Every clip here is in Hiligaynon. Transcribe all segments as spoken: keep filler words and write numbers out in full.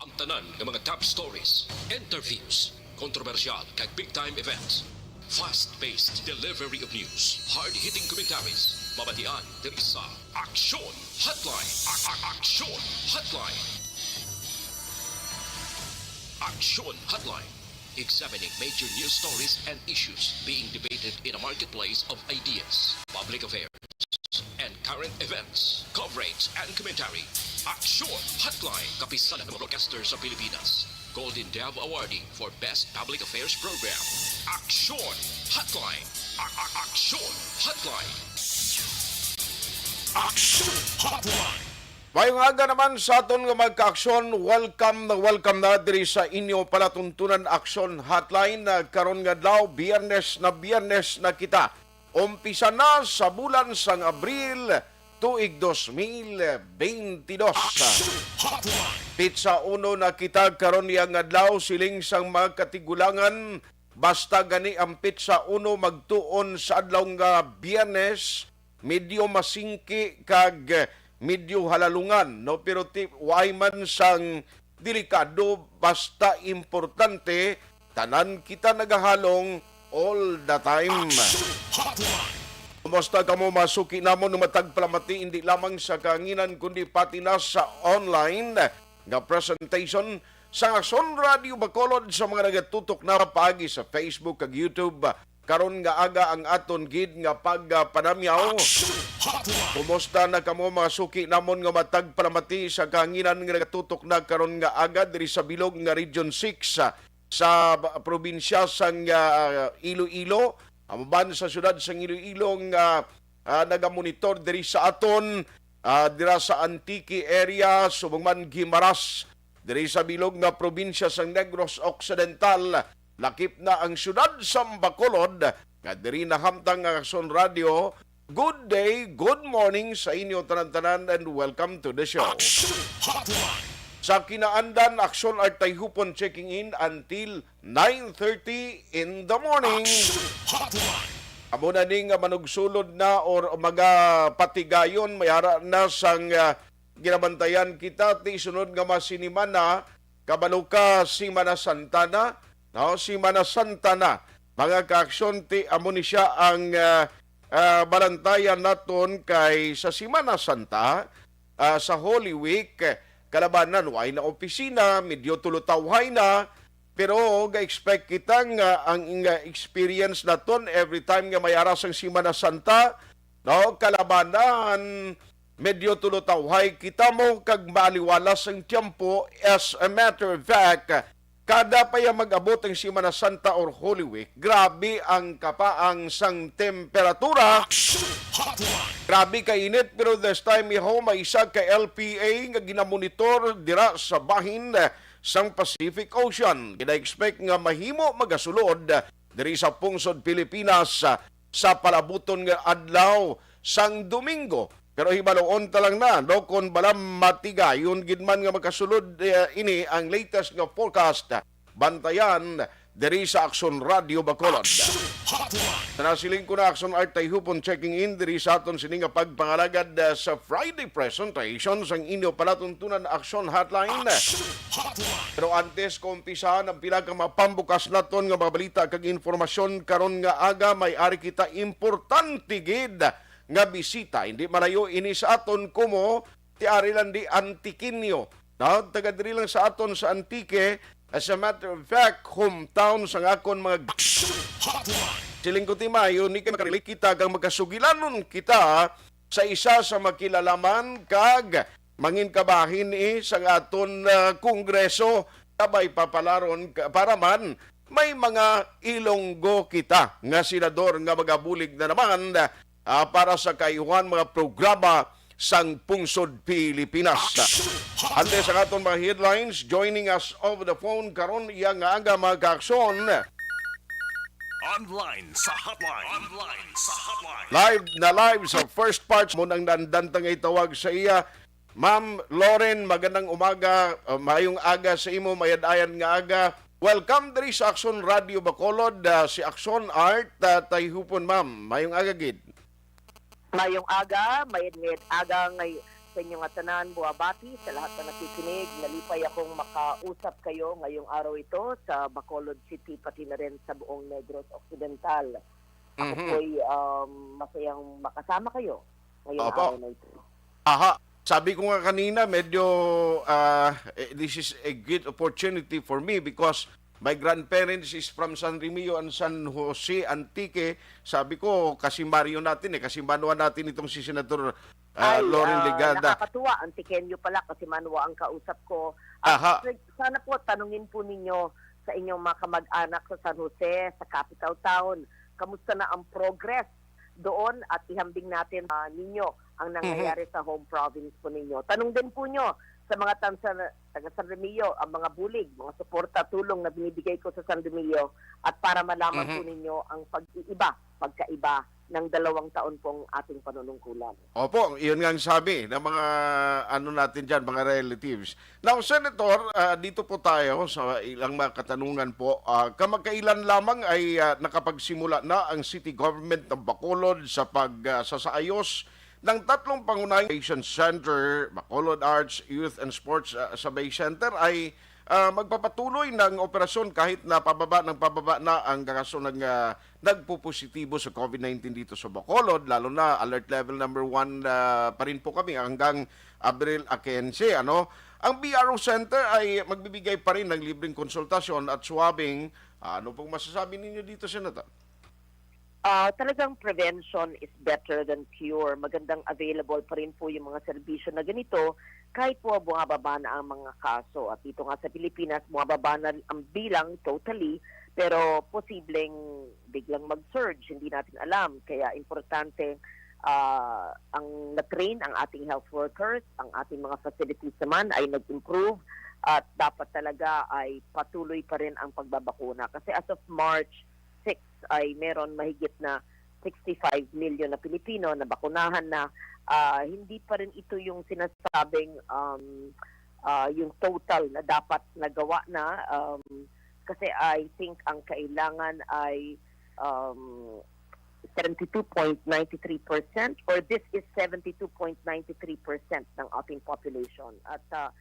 Ang tanan nga mga top stories, interviews, kontrobersyal kag big time events. Fast-paced delivery of news, hard-hitting commentaries, mabatian diri sa Aksyon Hotline. A- a- Aksyon Hotline. Aksyon Hotline. Examining major news stories and issues being debated in a marketplace of ideas, public affairs, and current events, coverage and commentary. Aksyon Hotline. Kapisanan ng mga broadcaster sa Pilipinas. Golden Dove Awardee for Best Public Affairs Program. Aksyon Hotline. A- a- Aksyon Hotline. Aksyon Hotline. Mayong aga naman sa aton nga magka-aksyon. Welcome na welcome na diri sa inyo palatuntunan Aksyon Hotline, ah, karon nga adlaw, Biyernes na, Biyernes na kita. Umpisa na sa bulan sang Abril, tuig dos mil bentidós. Aksyon Hotline. Pitsa uno na kita karon niya nga adlaw, siling sang mga katigulangan. Basta gani ang pitsa uno magtuon sa adlaw nga Biyernes, medyo masingki kag medyo halalungan, no? Pero ti-, way man sang delikado, basta importante, tanan kita nagahalong all the time. Aksyon Hotline. Kumusta kamo, mga suki namon, nga matag palamati, hindi lamang sa kahanginan, kundi pati na sa online nga presentation sa Aksyon Radio Bacolod, sa mga nagatutok na paagi sa Facebook kag YouTube? Karon nga aga ang aton gid nga pagpanamyaw. Aksyon Hotline. Kumusta na kamo, mga suki namon nga matag palamati, sa kahanginan nga nagatutok na karon nga aga diri sa bilog nga Region six, ah, sa ba-, probinsya sang, ah, Iloilo, ang uban sa syudad sang Iloilo nga, ah, nagamonitor diri sa aton, ah, dira sa Antique area, subong man Guimaras, diri sa bilog nga probinsya sang Negros Occidental, lakip na ang syudad sang Bacolod, nga diri nahamtang ang Aksyon Radio. Good day, good morning sa inyo tanan-tanan, and welcome to the show. Aksyon Hotline. Sa kinaandan, Aksyon Art Tayhupon checking in until nine thirty in the morning. Aksyon Hotline. Amo na ni nga manugsulod na or magapatigayon, may ara na sang, ah, ginabantayan kita ti sunod nga mga sinimana, kabalo ka, Semana Santa na, no? Semana Santa na. Mga kaaksyon, ti amo ni siya ang, ah, ah, balantayan naton kay sa Semana Santa, ah, sa Holy Week, kalabanan way na opisina, medyo tulutawhay na, pero ga-expect kita nga ang, nga experience naton every time nga may ara sang Semana Santa, no, kalabanan, medyo tulutawhay kita mo kag maaliwalas ang tiyempo. As a matter of fact, kada pa ya mag-abot ang Semana Santa or Holy Week, grabe ang kapaang sang temperatura. Aksyon Hotline. Grabe ka init, pero this time, iho, may isa ka L P A nga ginamonitor dira sa bahin sang Pacific Ocean. Gina-expect nga mahimo magasulod diri sa pungsod Pilipinas sa palabuton nga adlaw sang Domingo. Pero hibaluon ta lang na, no, kon bala matigayon gid man nga makasulod, eh, ini ang latest nga forecast. Bantayan diri sa Aksyon Radio Bacolod. Aksyon Hotline. Nasiling ko na, Aksyon Art Tayhupon checking in diri sa aton sini nga pagpangalagad, ah, sa Friday presentation sang inyo palatuntunan Aksyon Hotline. Aksyon Hotline. Pero antes ko umpisahan ang pila ka mapambukas naton nga mga balita kag informasyon karon nga aga, may ari kita importante gid nga bisita. Hindi malayo ini sa aton, kumo, ti ari lang di Antiqueño. Na, taga diri lang sa aton sa Antique. As a matter of fact, hometown sang akon mga Aksyon Hotline. Siling ko ti maayo ni kay makarelate kita kag magkasugilanon kita sa isa sa makilalaman kag mangin kabahin ni sang aton, ah, Kongreso, kabay papalaron ka-, para man may mga Ilonggo kita nga senador nga magabulig na naman, ah, para sa kaayuhan mga programa sang pungsod Pilipinas. Aksyon Hotline. Antes ang aton mga headlines, joining us over the phone karon iya nga aga, mga kaaksyon. Online sa hotline. Online sa hotline. Live na live sa first part mo nang nandantang itawag sa iya. Ma'am Loren, magandang umaga, uh, mayong aga sa imo, mayad-ayad nga aga. Welcome diri sa Aksyon Radio Bacolod, uh, si Aksyon Art, uh, Tayhupon, ma'am. Mayong aga gid. Mayong aga, mayad-ayad aga ngay-, Sa inyo nga tanan, buabati, sa lahat na nakikinig, nalipay akong makausap kayo ngayong araw ito sa Bacolod City, pati na rin sa buong Negros Occidental. Ako Mhm. po'y, um, masayang makasama kayo ngayong Opo. araw na ito. Aha, sabi ko nga kanina, medyo, ah, eh, this is a great opportunity for me because my grandparents is from San Remigio and San Jose, Antique. Sabi ko, kasimbaryo natin eh, kasimbanoan natin itong si Senator, ah, Ay, Loren ah, Legarda. Nakakatuwa, Antiqueño pala, kasimanwa ang kausap ko. Ah, Aha. sa-, sana po, tanungin po ninyo sa inyong mga kamag-anak sa San Jose, sa capital town, kamusta na ang progress doon at ihambing natin, ah, ninyo ang Mhm. nangyayari sa home province po ninyo. Tanong din po nyo sa mga tansa, taga San Remigio, ang mga bulig, mga suporta, tulong na binibigay ko sa San Remigio at para malaman po Mhm. ninyo ang pag-iiba, pagkaiba ng dalawang taon pong ating panunungkulan. Opo, yun nga ang sabi ng mga ano natin dyan, mga relatives. Now, Senator, ah, dito po tayo sa ilang mga katanungan po. Ah, kamakailan lamang ay, ah, nakapagsimula na ang City Government ng Bacolod sa pag, ah, sasaayos ng tatlong pangunahing Education Center, Bacolod Arts, Youth and Sports, ah, sa Bay Center ay, ah, magpapatuloy na ang operasyon kahit na pababa ng pababa na ang kaso ng, ah, nagpupositibo sa COVID nineteen dito sa Bacolod, lalo na alert level number one, ah, pa rin po kami hanggang Abril quince, ano? Ang B R O Center ay magbibigay pa rin ng libreng konsultasyon at swabbing. Ano pong masasabi ninyo dito, Senator? Ah, talagang prevention is better than cure. Magandang available pa rin po yung mga serbisyo na ganito kahit po bumababa na ang mga kaso. At dito nga sa Pilipinas, bumababa na ang bilang totally, pero posibleng biglang mag-surge, hindi natin alam. Kaya importante, ah, ang na-train ang ating health workers, ang ating mga facilities naman ay nag-improve at dapat talaga ay patuloy pa rin ang pagbabakuna. Kasi as of March six ay meron mahigit na sixty-five million na Pilipino na bakunahan na. Ah, hindi pa rin ito yung sinasabing, um, ah, yung total na dapat nagawa na, um, kasi I think ang kailangan ay, um, seventy-two point nine three percent, or this is seventy-two point nine three percent ng ating population. At, ah,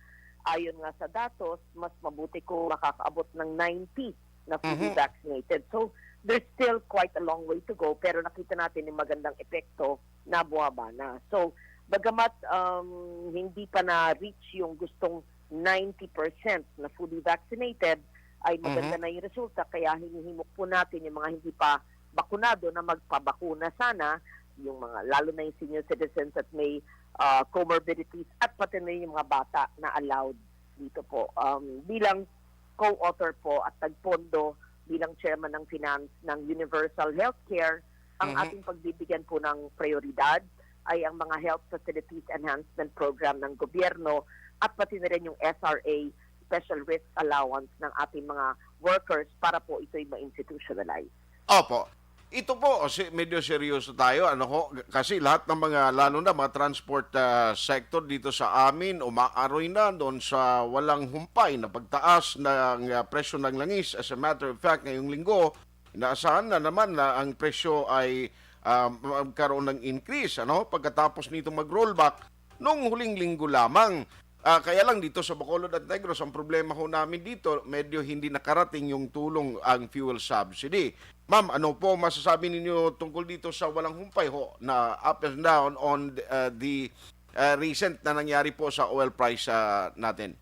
ayon nga sa datos, mas mabuti kung makakaabot ng ninety na fully Mhm. vaccinated. So, there's still quite a long way to go, pero nakita natin yung magandang epekto na bumaba na. So, bagamat, um, hindi pa na-reach yung gustong ninety percent na fully vaccinated, ay maganda Mhm. na yung resulta. Kaya hinihimok po natin yung mga hindi pa bakunado na magpabakuna sana, yung mga, lalo na yung senior citizens at may, ah, comorbidities, at pati na yung mga bata na allowed dito po. Um, bilang co-author po at nagpondo bilang chairman ng finance ng Universal Healthcare, ang Mhm. ating pagbibigyan po ng prioridad ay ang mga health facilities enhancement program ng gobyerno at pati na rin yung S R A, special risk allowance ng ating mga workers para po ito'y ma-institutionalize. Opo. Ito po, si-, medyo seryoso tayo, ano ho, kasi lahat ng mga, lalo na mga transport, ah, sector dito sa amin, umaaroy na doon sa walang humpay na pagtaas ng, ah, presyo ng langis. As a matter of fact, ngayong linggo, inaasahan na naman na ang presyo ay, ah, magkaroon ng increase, ano, pagkatapos nitong mag-rollback nung huling linggo lamang. Ah, kaya lang dito sa Bacolod at Negros, ang problema ho namin dito, medyo hindi nakarating yung tulong, ang fuel subsidy. Ma'am, ano po masasabi ninyo tungkol dito sa walang humpay ho na up and down on, uh, the, uh, recent na nangyari po sa oil price, uh, natin?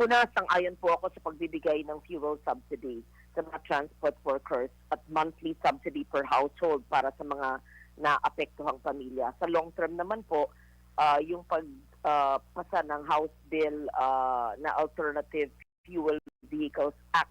Una, sang-ayon po ako sa pagbibigay ng fuel subsidy sa mga transport workers at monthly subsidy per household para sa mga naapektuhang pamilya. Sa long term naman po, ah, yung pag, ah, pasa ng House Bill, ah, na Alternative Fuel Vehicles Act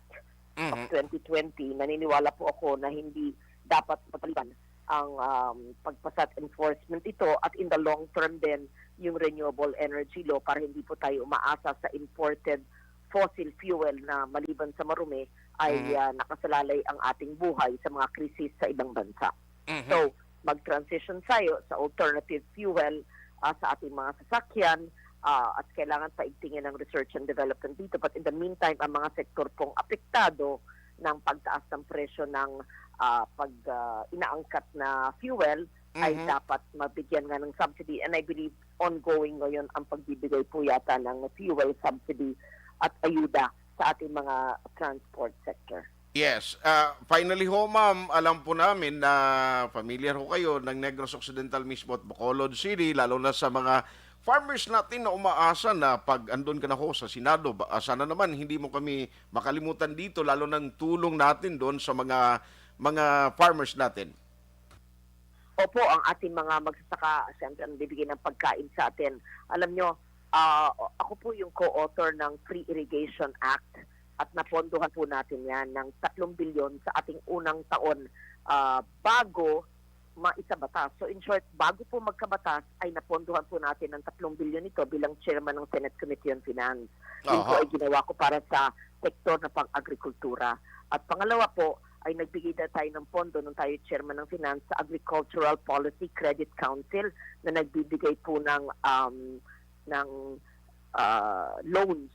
of Mhm. twenty twenty, naniniwala po ako na hindi dapat mapaliban ang, um, pagpasa at enforcement ito, at in the long term din, yung renewable energy law para hindi po tayo umaasa sa imported fossil fuel na maliban sa marumi ay, Mhm. ah, nakasalalay ang ating buhay sa mga krisis sa ibang bansa. Mhm. So, mag-transition tayo sa alternative fuel, ah, sa ating mga sasakyan, ah, at kailangan paigtingin ang research and development dito. But in the meantime, ang mga sektor pong apektado ng pagtaas ng presyo ng, ah, pag, ah, inaangkat na fuel ay Mhm. dapat mabigyan nga ng subsidy. And I believe ongoing ngayon ang pagbibigay po yata ng fuel subsidy at ayuda sa ating mga transport sector. Yes. Ah, finally ho, ma'am, alam po namin na familiar ho kayo ng Negros Occidental mismo at Bacolod City, lalo na sa mga farmers natin na umaasa na pag andun ka na ho sa Senado. Ba- ah, sana naman hindi mo kami makalimutan dito, lalo ng tulong natin doon sa mga mga farmers natin. Opo, ang ating mga magsasaka, siyempre, ang bibigay ng pagkain sa atin. Alam nyo, ah, ako po yung co-author ng Free Irrigation Act at napondohan po natin yan ng tatlong bilyon sa ating unang taon ah, bago maisabatas. So in short, bago po magkabatas ay napondohan po natin ng tatlong bilyon ito bilang chairman ng Senate Committee on Finance. Yun po Aha. Ay ginawa ko para sa sektor na pang-agrikultura. At pangalawa po, ay nagbigay na tayo ng pondo nung tayo chairman ng finance sa Agricultural Policy Credit Council na nagbibigay po ng um, ng ah, loans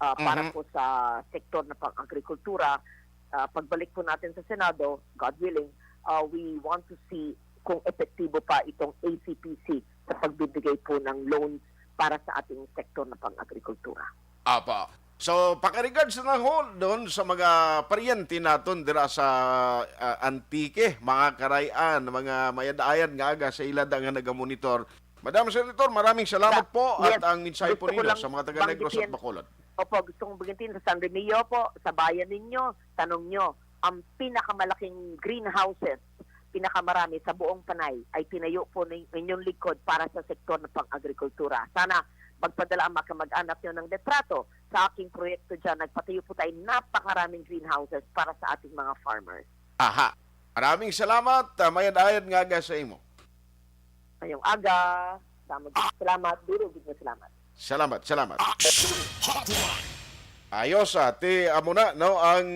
ah, para Mhm. po sa sektor na pang-agrikultura. Ah, pagbalik po natin sa Senado, God willing, ah, we want to see kung epektibo pa itong A C P C sa pagbibigay po ng loans para sa ating sektor na pang-agrikultura. Apa. So, pakaregards na ho doon sa mga paryente naton dira sa ah, Antique, mga karayan, mga mayad-ayad nga aga sa ila da nga nagamonitor. Madam Senator, maraming salamat Sa- po at yes, ang mensahe po gusto ko ninyo lang sa mga taga Negros at banggitin- Bacolod. Opo, gusto kong banggitin sa San Remigio po, sa bayan ninyo, tanong nyo, ang pinakamalaking greenhouses, pinakamarami sa buong Panay, ay tinayo po ng inyong lingkod para sa sektor ng pang-agrikultura. Sana magpadala ang mga kamag-anak nyo ng litrato sa aking proyekto dyan. Nagpatayo po tayo napakaraming greenhouses para sa ating mga farmers. Aha. Maraming salamat. Ah, mayad-ayad nga aga sa imo. Ngayong aga, salamat, salamat, duro gid nga salamat. Salamat, salamat. Action Hotline. Ayos, ate, amo na, no, ang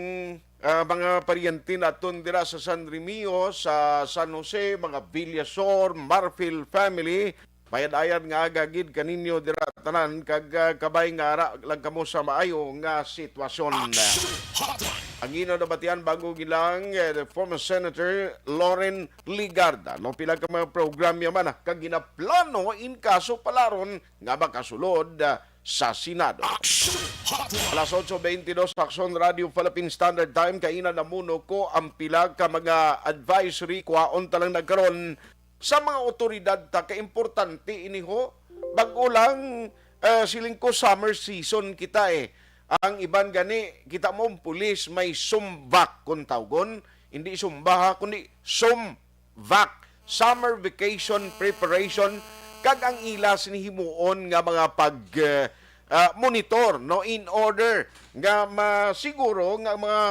ah, mga paryente naton dira sa San Remigio, sa San Jose, mga Villasor, Marfil family, mayad-ayad nga aga gid kaninyo dira tanan, kag ah, kabay nga ara lang kamo sa maayo nga sitwasyon. Action Hotline. Ang ino nabatian bago gilang eh, the former Senator Loren Legarda, no, pila ka mga programa man ah, kag ginaplano in kaso palaron nga makasulod ah, sa Senado. Action Hotline. Alas otso bentidós, Aksyon Radio Philippine Standard Time, kaina namuno ko ang pila ka mga advisory, kuhaon ta lang nagkaron sa mga otoridad ta, kay importante ini ho. Bag-o lang, eh, siling ko, summer season kita eh. Ang iban gani, kita mo, ang pulis may sumvac kung tawgon, hindi sumba ha, kundi sumvac, summer vacation preparation, kag ang ila sini himuon nga mga pag eh, ah, monitor, no, in order nga masiguro nga ang mga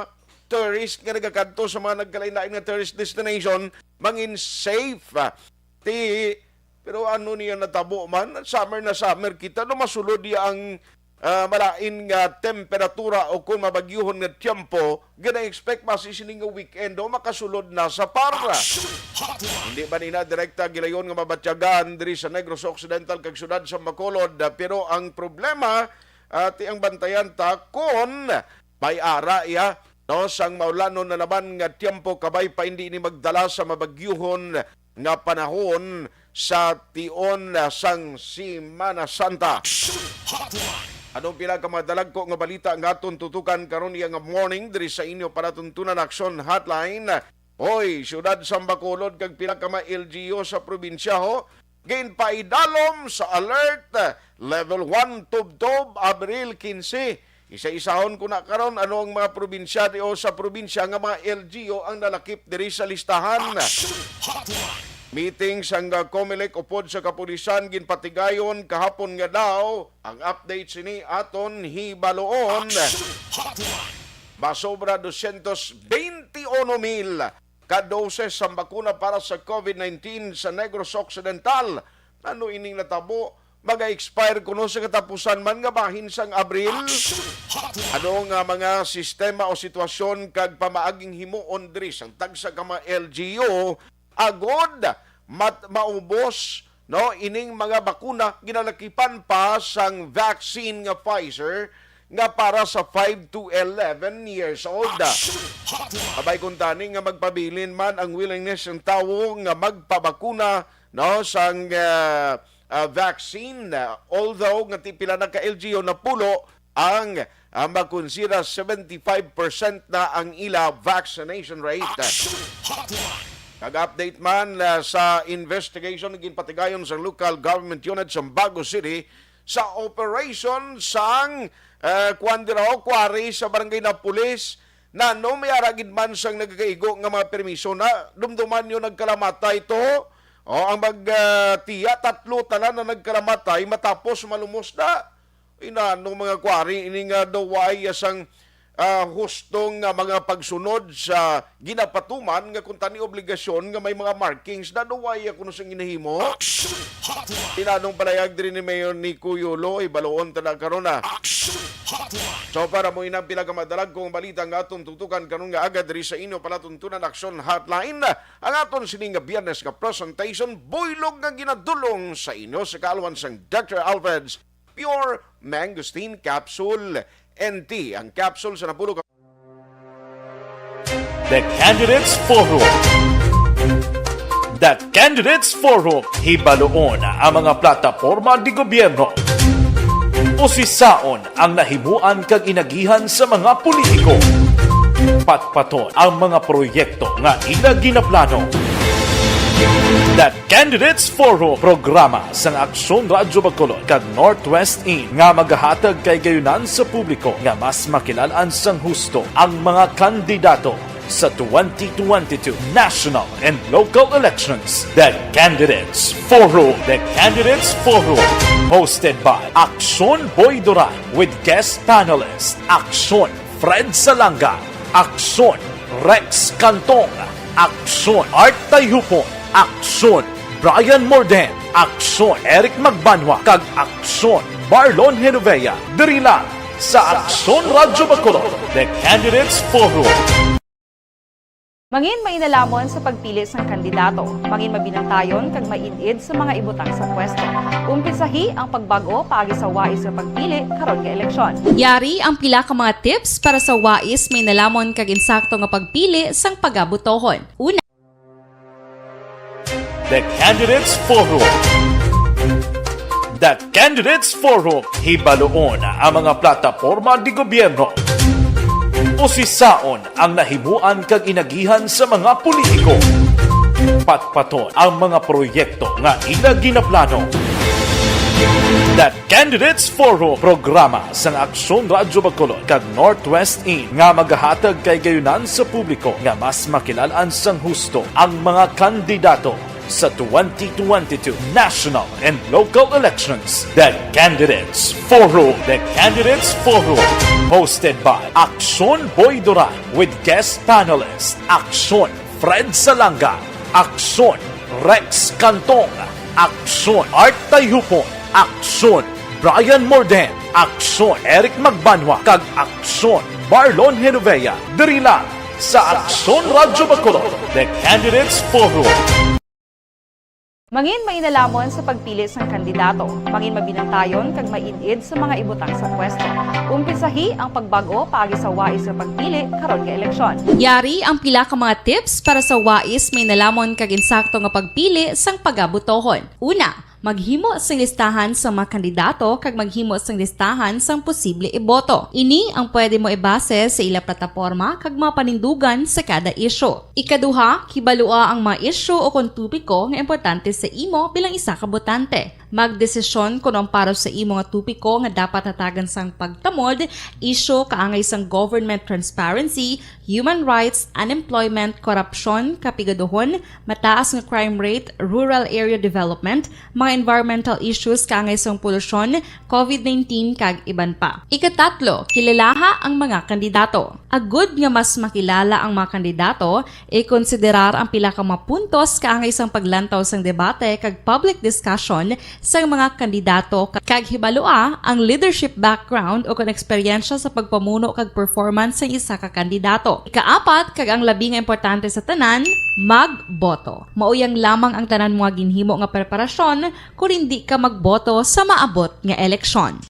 tourist nga nagakadto sa mga nagkalain-lain nga tourist destination mangin safe. Ah, ti pero ano niya natabo man, summer na summer kita, no, masulod ya ang ah, malain nga temperatura o kung mabagyuhon nga tiyempo, gina-expect basi sini nga weekend o makasulod na sa para. Action Hotline. Hindi ba nina direkta gilayon nga mabatyagan diri sa Negros Occidental kag siyudad sa Bacolod? Pero ang problema, ati ang bantayan ta kon may ara iya, no, sang maulanon na naman nga tiyempo, kabay pa hindi ini magdala sa mabagyuhon nga panahon sa tion sang Semana Santa. Action Hotline. Anong pila ka mga dalagko nga balita nga aton tutukan karon iya nga morning diri sa inyo palatuntunan Action Hotline? Hoy, siyudad sa Bacolod kag pila ka mga L G U sa probinsya ho, ginpaidalom sa alert level one tubtob Abril quince. Isa-isahon ko na karon ano ang mga probinsya di o sa probinsya nga mga L G U ang nalakip diri sa listahan. Action Hotline. Meeting sang Comelec upod sa kapulisan ginpatigayon kahapon nga daw ang update sini aton hibaluon. Action Hotline. Masobra dosyentos benti uno mil ka doses sang bakuna para sa COVID nineteen sa Negros Occidental. Ano ining natabo? Maga-expire kuno sa katapusan man nga bahin sang Abril? Action Hotline. Ano nga mga sistema o sitwasyon kag pamaaging himuon diri sang tagsa ka mga L G U agod mat maubos, no, ining mga bakuna ginalakipan pa sang vaccine nga Pfizer nga para sa five to eleven years old? Action Hotline. Kabay kuntani nga magpabilin man ang willingness ng tawo nga magpabakuna, no, sang ah, ah, vaccine, ah, although nga ti pila na ka L G U napulo ang, ah, magkonsira seventy-five percent na ang ila vaccination rate. Action Hotline. Nag-update man, ah, sa investigation nga ginpatigayon sa local government unit sa Bago City sa operation sang, ah, kuwan dira, o, quarry sa Barangay Napoles. Nano may ara gid man sang nagakaigo nga mga permiso na dumduman nyo nagkalamatay to? O, ang mag, ah, tiya, tatlo tanan na nagkalamatay matapos malumos na. Inano mga kuwari ini nga daw way sang, ah, husto nga mga pagsunod sa ginapatuman nga kung tani obligasyon nga may mga markings na daw way kuno sing ginahimo? Action Hotline. Inanong palayag diri ni Mayor Nico Yolo, ibaluon ta na karon na. Action Hotline. So, para mo inang pila ka madalagkong balita nga aton tutukan karon nga aga diri sa inyo palatuntunan Action Hotline, ang aton sini nga Biyernes nga presentation, buylog nga ginadulong sa inyo sa kaalwan sang Doctor Alfred's Pure Mangosteen Capsule and Tea. Ang capsule sa napulo ka The Candidates Forum. The Candidates Forum, hibaluon ang mga plataporma di gobyerno. Usisaon ang nahimuan kag inagihan sa mga politiko. Patpaton ang mga proyekto nga ila ginaplano. The Candidates Forum, programa sang Aksyon Radyo Bacolod kag Northwest In nga magahatag kay gayunan sa publiko nga mas makilalan sang husto ang mga kandidato sa twenty twenty-two national and local elections. The Candidates Forum. The Candidates Forum, hosted by Aksyon Boy Duran with guest panelist Aksyon Fred Salanga, Aksyon Rex Cantong, Aksyon Art Tayhupon, Aksyon Brian Morden, Aksyon Eric Magbanwa, kag Aksyon Marlon Genovea. Diri lang sa Aksyon Radyo Bacolod, The Candidates Forum. Mangin mainalhamon sa pagpili sang kandidato. Mangin mabinantayon kag maid-id sa mga ibutang sa pwesto. Umpisahi ang pagbag-o paagi sa wais nga pagpili karon nga eleksyon. Yari ang pila ka mga tips para sa wais, mainalhamon kag insakto nga pagpili sang pagabotohon. Una, The Candidates Forum. The Candidates Forum, hibaluon ang mga plataporma di gobyerno. Usisaon ang nahimuan kag inagihan sa mga politiko. Patpaton ang mga proyekto nga ila ginaplano. The Candidates Forum, programa sang Aksyon Radyo Bacolod kag Northwest In nga magahatag kay gayunan sa publiko nga mas makilalan sang husto ang mga kandidato sa twenty twenty-two national and local elections. The Candidates Forum. The Candidates Forum, hosted by Aksyon Boy Duran with guest panelist Aksyon Fred Salanga, Aksyon Rex Cantong, Aksyon Art Tayhupon, Aksyon Brian Morden, Aksyon Eric Magbanwa, kag Aksyon Marlon Genovea. Diri lang sa Aksyon Radyo Bacolod, The Candidates Forum. Mangin mainalhamon sa pagpili sang kandidato. Mangin mabinantayon kag maid-id sa mga ibutang sa pwesto. Umpisahi ang pagbag-o paagi sa wais nga pagpili karon nga eleksyon. Yari ang pila ka mga tips para sa wais, mainalhamon kag insakto nga pagpili sang pagabotohon. Una, maghimo sing listahan sa mga kandidato kag maghimo sing listahan sang posible iboto. Ini ang pwede mo ibase sa ila plataporma kag mga panindugan sa kada isyu. Ikaduha, hibalua ang mga isyu o kon topiko nga importante sa imo bilang isa ka botante. Magdesisyon kon ang para sa imo nga topiko nga dapat hatagan sang pagtamod, isyu kaangay sang government transparency, human rights, unemployment, korupsyon, kapigaduhon, mataas nga crime rate, rural area development, mga environmental issues kaangay sang polusyon, covid nineteen, kag iban pa. Ikatatlo, kilalaha ang mga kandidato. Agud nga mas makilala ang mga kandidato, ikonsiderar ang pila ka mga puntos kaangay sang paglantaw sang debate kag public discussion sang mga kandidato, kag hibalua ang leadership background o kon eksperyensya sa pagpamuno kag performance sang isa ka kandidato. Ikaapat, kag ang labi nga importante sa tanan, magboto. Mauyang lamang ang tanan mga ginhimo nga preparasyon kon indi ka magboto sa maabot nga eleksyon.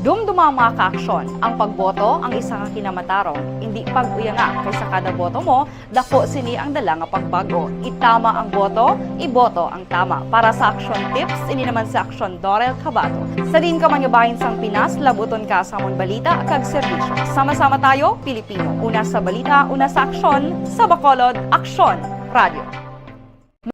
Dumduma, mga kaaksyon, ang pagboto ang isa ka kinamatarong. Indi pag-uyanga, kay sa kada boto mo, dako sini ang dala nga pagbago. Itama ang boto, iboto ang tama. Para sa Aksyon Tips, ini naman si Aksyon Dorel Cabato. Sa diin ka man nga bahin sang Pinas, labuton ka sa amon balita kag serbisyo. Sama-sama tayo, Pilipino. Una sa balita, una sa aksyon, sa Bacolod, Aksyon Radio.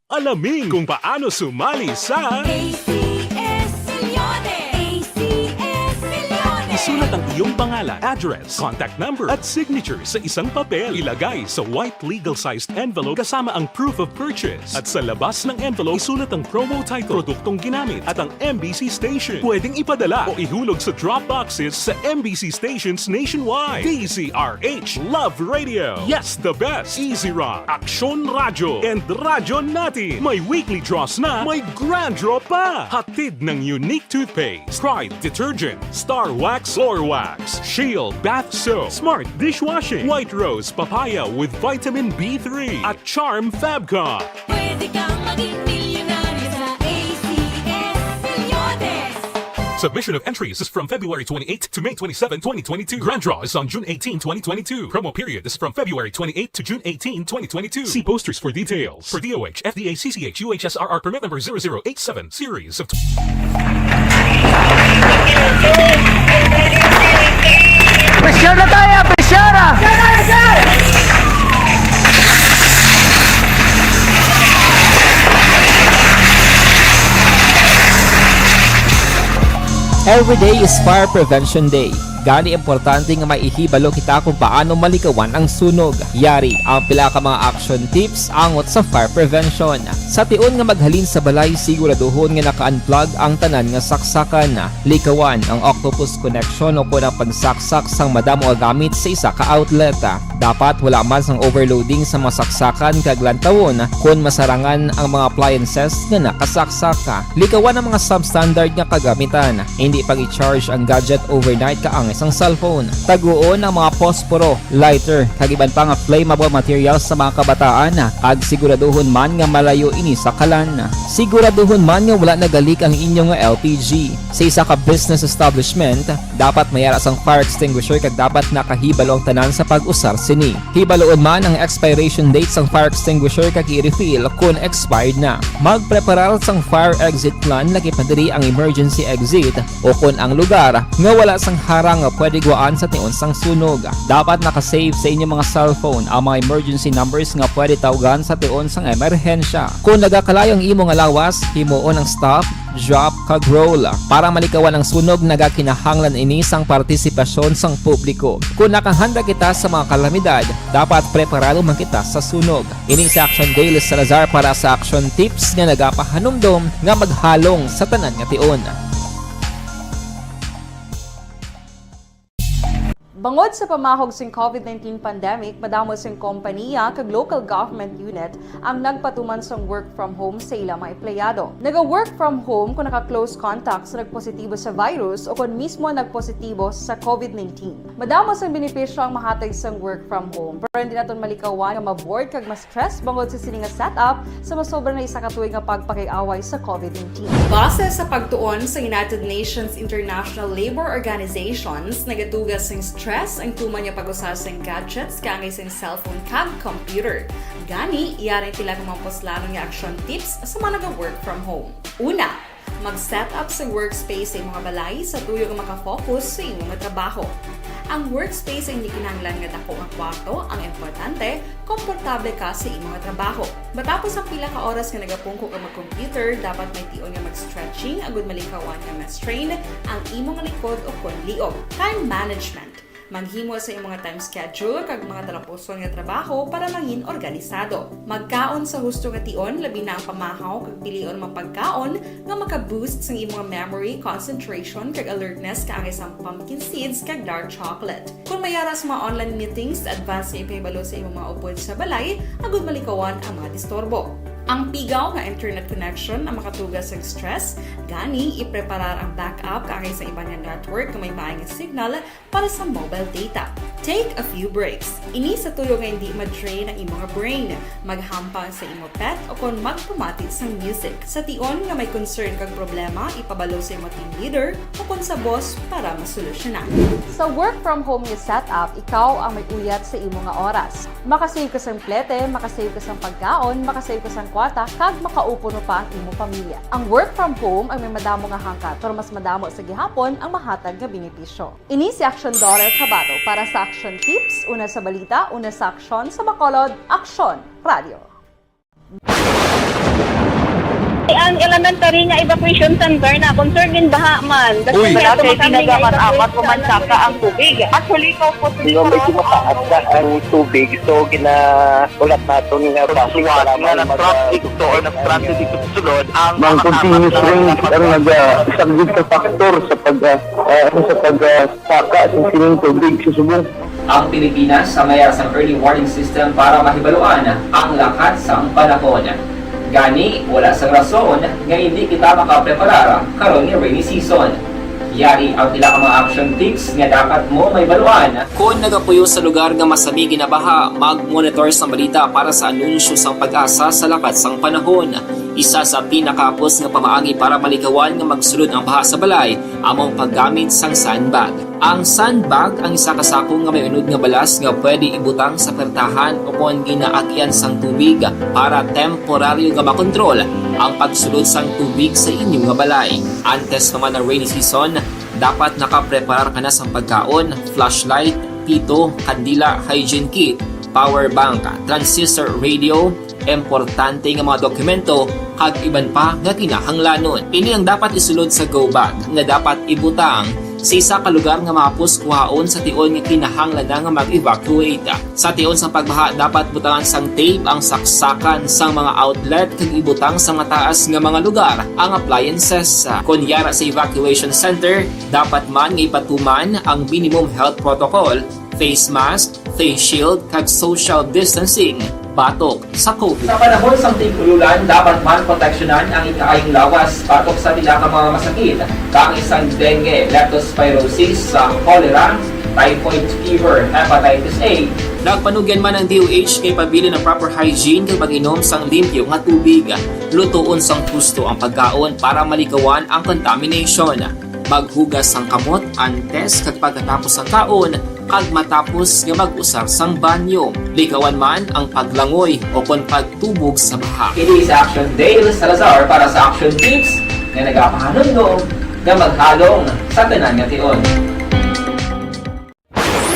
Alamin kung paano sumali sa A C S Milyones! A C S Milyones! Isulat ang iyong pangalan, address, contact number, at signature sa isang papel. Ilagay sa white legal-sized envelope kasama ang proof of purchase. At sa labas ng envelope, isulat ang promo title, produktong ginamit, at ang M B C station. Pwedeng ipadala o ihulog sa drop boxes sa M B C stations nationwide. D Z R H Love Radio. Yes, the best. Easy Rock, Aksyon Radyo, and Radyo Natin. May weekly draws na, may grand draw pa. Hatid ng Unique Toothpaste, Pride Detergent, Star Wax Floor Wax, Shield Bath Soap, Smart Dishwashing, White Rose Papaya with Vitamin B three, at Charm Fabcon. Pwede kang maging milyonaryo sa A C S Milyones. Submission of entries is from February twenty-eighth to May twenty-seven, twenty twenty-two. Grand draw is on June eighteen, twenty twenty-two. Promo period is from February twenty-eighth to June eighteen, twenty twenty-two. See posters for details. For D O H, F D A, C C H, U H S R R permit number zero zero eight seven, series of Pressure na tayo! Pressure na! Every day is Fire Prevention Day. Gani, importante nga may ihibalo kita kung paano malikawan ang sunog. Yari ang pila ka mga action tips angot sa fire prevention. Sa tion nga maghalin sa balay, siguraduhon nga naka-unplug ang tanan nga saksakan. Likawan ang octopus connection o kon ang pagsaksak sang madamo nga gamit sa isa ka outlet. Dapat wala man sang overloading sa mga saksakan kag lantawon kon masarangan ang mga appliances nga nakasaksak. Likawan ang mga substandard nga kagamitan. Hindi pag-i-charge ang gadget overnight kaangay sang cellphone. Taguon ang mga posporo, lighter, kag iban pa nga flammable materials sa mga kabataan, kag siguraduhon man nga malayo ini sa kalan. Siguraduhon man nga wala nagalik ang inyo nga L P G. Sa isa ka business establishment, dapat may ara sang fire extinguisher kag dapat nakahibalo ang tanan sa pag-usar sini. Hibaloon man ang expiration date sang fire extinguisher kag i-refill kon expired na. Magpreparar sang fire exit plan, lakip na diri ang emergency exit o kon ang lugar nga wala sang harang nga pwede guwaan sa tion sang sunog. Dapat naka-save sa inyo mga cellphone ang mga emergency numbers nga pwede tawgan sa tion sang emerhensya. Kon nagakalayo ang imo nga lawas, himuon ang stop, drop, kag roll. Para malikawan ang sunog, nagakinahanglan ini sang partisipasyon sang publiko. Kon nakahanda kita sa mga kalamidad, dapat preparado man kita sa sunog. Ini si Action Dale Salazar para sa Action Tips nga nagapahanumdom nga maghalong sa tanan nga tion. Bangod sa pamahog sing COVID nineteen pandemic, madamo sing kompaniya kag local government unit ang nagpatuman sang work from home sa ila mga empleyado. Naga-work from home kon naka-close contact sa nagpositibo sa virus o kon mismo nagpositibo sa COVID nineteen. Madamo sang benepisyo ang mahatag sang work from home, pero hindi naton malikawan nga ma-bored kag ma-stress bangod sa sini nga setup sa masobra na isa ka tuig nga pagpakig-away sa COVID nineteen. Base sa pagtuon sa United Nations International Labour Organizations, nagatuga sing stress ang tuman nga pag-usa sing gadgets kaangay sing cellphone kag computer. Gani, yari ang pila ka mga puslanon nga action tips sa mga naga-work from home. Una, mag-set up sa workspace sa imo nga balay sa tuyo nga makafocus sa imo nga trabaho. Ang workspace ay hindi kinahanglan nga dako nga kwarto, ang importante, komportable ka sa imo nga trabaho. Matapos ang pila ka oras nga nagapungko ka mag-computer, dapat may tion nga mag-stretching agud malikawan nga ma-strain ang imo nga likod o kon liog. Time management. Maghimo sa imo nga time schedule kag mga talapuson nga trabaho para mangin organisado. Magkaon sa husto nga tion, labi na ang pamahaw kag pilion mga pagkaon nga maka-boost sang imo nga memory, concentration, kag alertness kaangay sang pumpkin seeds kag dark chocolate. Kon may ara sa mga online meetings, advance nga ipahibalo sa imo mga upod sa balay agud malikawan ang mga disturbo. Ang pigaw nga internet connection ang makatuga sa stress, gani ipreparar ang backup kaangay sa iban nga network nga may maayong signal para sa mobile data. Take a few breaks. Ini sa tuyo nga hindi ma-drain ang imong brain. Maghampang sa imo pet o kon magpamati sang music. Sa tion nga may concern kag problema, ipabalo sa imo team leader o kon sa boss para masolusyonan. Sa work from home nga setup, ikaw ang may uyat sa imo nga oras. Makasave ka sang plete, makasave ka sang pagkaon, makasave ka sang kwarta, kag makaupo pa ang imo pamilya. Ang work from home ang may madamo nga hangkat, pero mas madamo sa gihapon ang mahatag nga benepisyo. Ini si Action Daughter Kabato para sa Action Tips, una sa balita, una sa aksyon, sa Bacolod, Aksyon Radio. Ang elementary nga evacuation center na concern in baha man. Uy. Wala kay ginagamit amat ko man saka ang tubig. Actually, ko po. Nga medyo mataas na ang tubig, so ginaulat naton nga basi nga nag-traffic to or nag-traffic dito sa sulod ang mga continuous rain ang nag-, ah, isang sa factor sa pag, ah, ah, ano, sa pag, ah, saka sa sining tubig sa subong. Ang Pilipinas ang may sang early warning system para mahibaluan ang lakat sang panahon. Gani, wala sang rason nga hindi kita makapreparar karon nga rainy season. Yari ang pila ka mga action tips nga dapat mo mahibaluan. Kon nagapuyo sa lugar nga masami ginabaha, mag-monitor sang balita para sa anunsyo sang PAGASA sa lakat sang panahon. Isa sa pinakahapos nga pamaagi para malikawan nga magsulod ang baha sa balay amo ang paggamit sang sandbag. Ang sandbag ang isa ka sako nga may unod nga balas nga pwede ibutang sa pertahan o kon ginaagyan sang tubig para temporaryo nga makontrol ang pagsulod sang tubig sa inyo nga balay. Antes pa man ang rainy season, dapat nakapreparar ka na sang pagkaon, flashlight, pito, kandila, hygiene kit, power bank, transistor radio, importante nga mga dokumento, kag iban pa nga kinahanglanon. Ini ang dapat isulod sa go bag nga dapat ibutang sa isa ka lugar nga mahapos kuhaon sa tion nga kinahanglan na nga mag-evacuate. Sa tion sa pagbaha, dapat butangan sang tape ang saksakan sang mga outlet kag ibutang sa mataas nga mga lugar ang appliances. Kon yara sa evacuation center, dapat man nga ipatuman ang minimum health protocol, face mask, face shield, kag social distancing batok sa COVID. Sa panahon sang tig-ululan, dapat man proteksyonan ang ikaayong lawas batok sa pila ka mga masakit, kaangay sang dengue, leptospirosis, sa cholera, typhoid fever, hepatitis A. Nagpanugyan man ang D O H nga ipabilin ang proper hygiene kag pag-inom sang limpyo nga tubig. Lutoon sang husto ang pagkaon para malikawan ang contamination. Maghugas sang kamot antes kag pagkatapos sang kaon, kag matapos nga mag-usar sang banyo. Likawan man ang paglangoy o kon pagtubog sa baha. Kini si Action Dale Salazar para sa Action Tips nga nagapahanumdom nga maghalong sa tanan nga tion.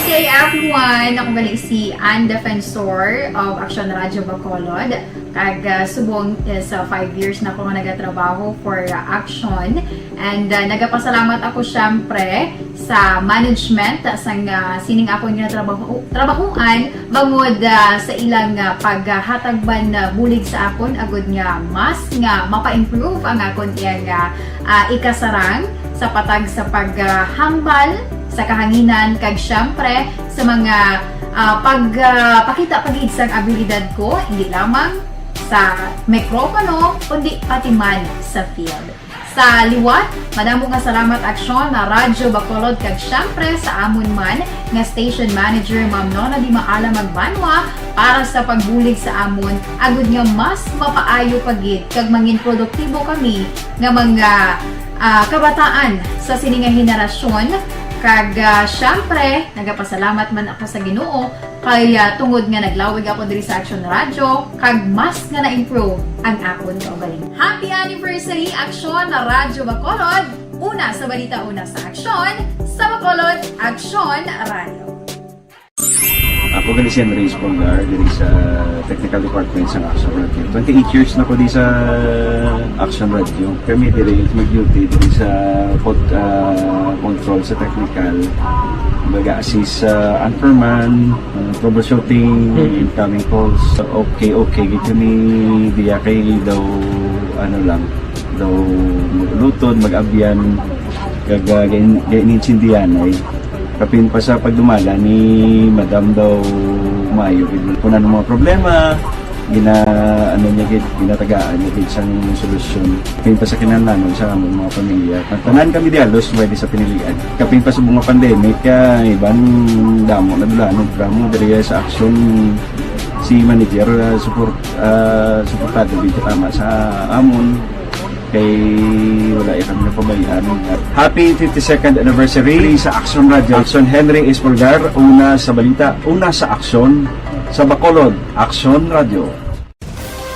Good day, everyone! Ako gali si Ann Defensor of Action Radio Bacolod. Kag, ah, subong is, ah, five years na ako nga nagatrabaho for, ah, Action. And, ah, nagapasalamat ako, syempre, sa management, ah, sang, ah, sining akon nga trabaho, trabahuan, bangod, ah, sa ilang, ah, paghatag man, ah, bulig sa akon, agud nga mas nga mapa-improve ang akon iyang, ah, ah, ikasarang sa patag sa paghambal sa kahanginan, kag, syempre, sa mga, ah, pag, ah, pakita pa gid sang abilidad ko, hindi lamang sa mikropono, kundi pati man sa field. Sa liwat, madamo nga salamat, Aksyon, na Radyo Bacolod, kag, syempre, sa amon man nga station manager, Ma'am Nona Di Maala Magbanwa, para sa pagbulig sa amon, agud nga mas mapaayo pa gid kag mangin produktibo kami nga mga, ah, kabataan sa sini nga henerasyon. Kag, ah, syempre, nagapasalamat man ako sa Ginoo kay, ah, tungod nga naglawig ako diri sa Action Radio, kag mas nga na-improve ang akon kaugalingon. Happy anniversary, Action Radyo Bacolod! Una sa balita, una sa aksyon, sa Bacolod, Action Radio. Ako gali si Andres Polgar, diri sa Technical Department sa Action Radio. Twenty-eight years na ko di sa Action Radio. Kami diri mag-duty diri sa pod-, ah, control sa technical. Baga assist sa anchorman, ah, troubleshooting, incoming calls. Okay, okay, gid kami diya kay daw, ano lang, daw mag-ulutod, mag-abyan, kag, ah, gain-, gainintindihan ay kapin pa sa pagdumala ni Madam daw maayo gid. Kung ano mga problema, Gina-, ano niya gid, ginatagaan niya gid sang solusyon. Kapin pa sa kinahanglanon sa among mga pamilya. Tanan kami dihalos pwede sa pinilian. Kapin pa sa mga pandemic, kay iban damo na dulanon, pero amo diri sa Aksyon, si manager, ah, support, ah, suportado gid tama sa amon. Kay wala ya kami napabayaan. Happy fifty-second anniversary sa Aksyon Radio. Aksyon, Henry Espolgar, una sa balita, una sa aksyon, sa Bacolod, Aksyon Radio.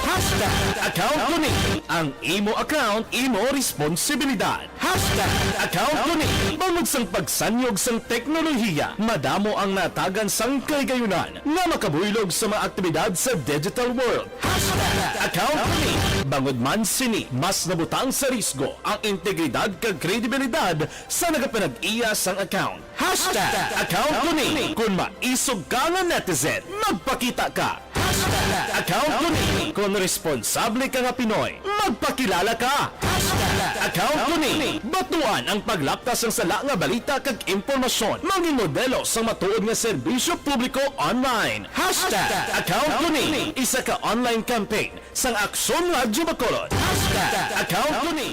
Hashtag account ko ni. Ang imo account, imo responsibilidad. Hashtag account ko ni. Bangod sang pagsanyog sang teknolohiya, madamo ang natagan sang kahigayunan nga makabuylog sa mga aktibidad sa digital world. Hashtag account ko ni. Bangod man sini, mas nabutang sa risgo ang integridad kag kredibilidad sa nagapanag-iya sang account. Hashtag account ko ni. Kon maisog ka nga netizen, magpakita ka. Hashtag account ko ni. Kon responsable ka nga Pinoy, magpakilala ka. Hashtag account ko ni. Batuan ang paglapta sang sala nga balita kag impormasyon. Mangin modelo sang matuod nga serbisyo publiko online. Hashtag account ko ni. Isa ka online campaign sang Aksyon Radyo Bacolod. Hashtag account ko ni.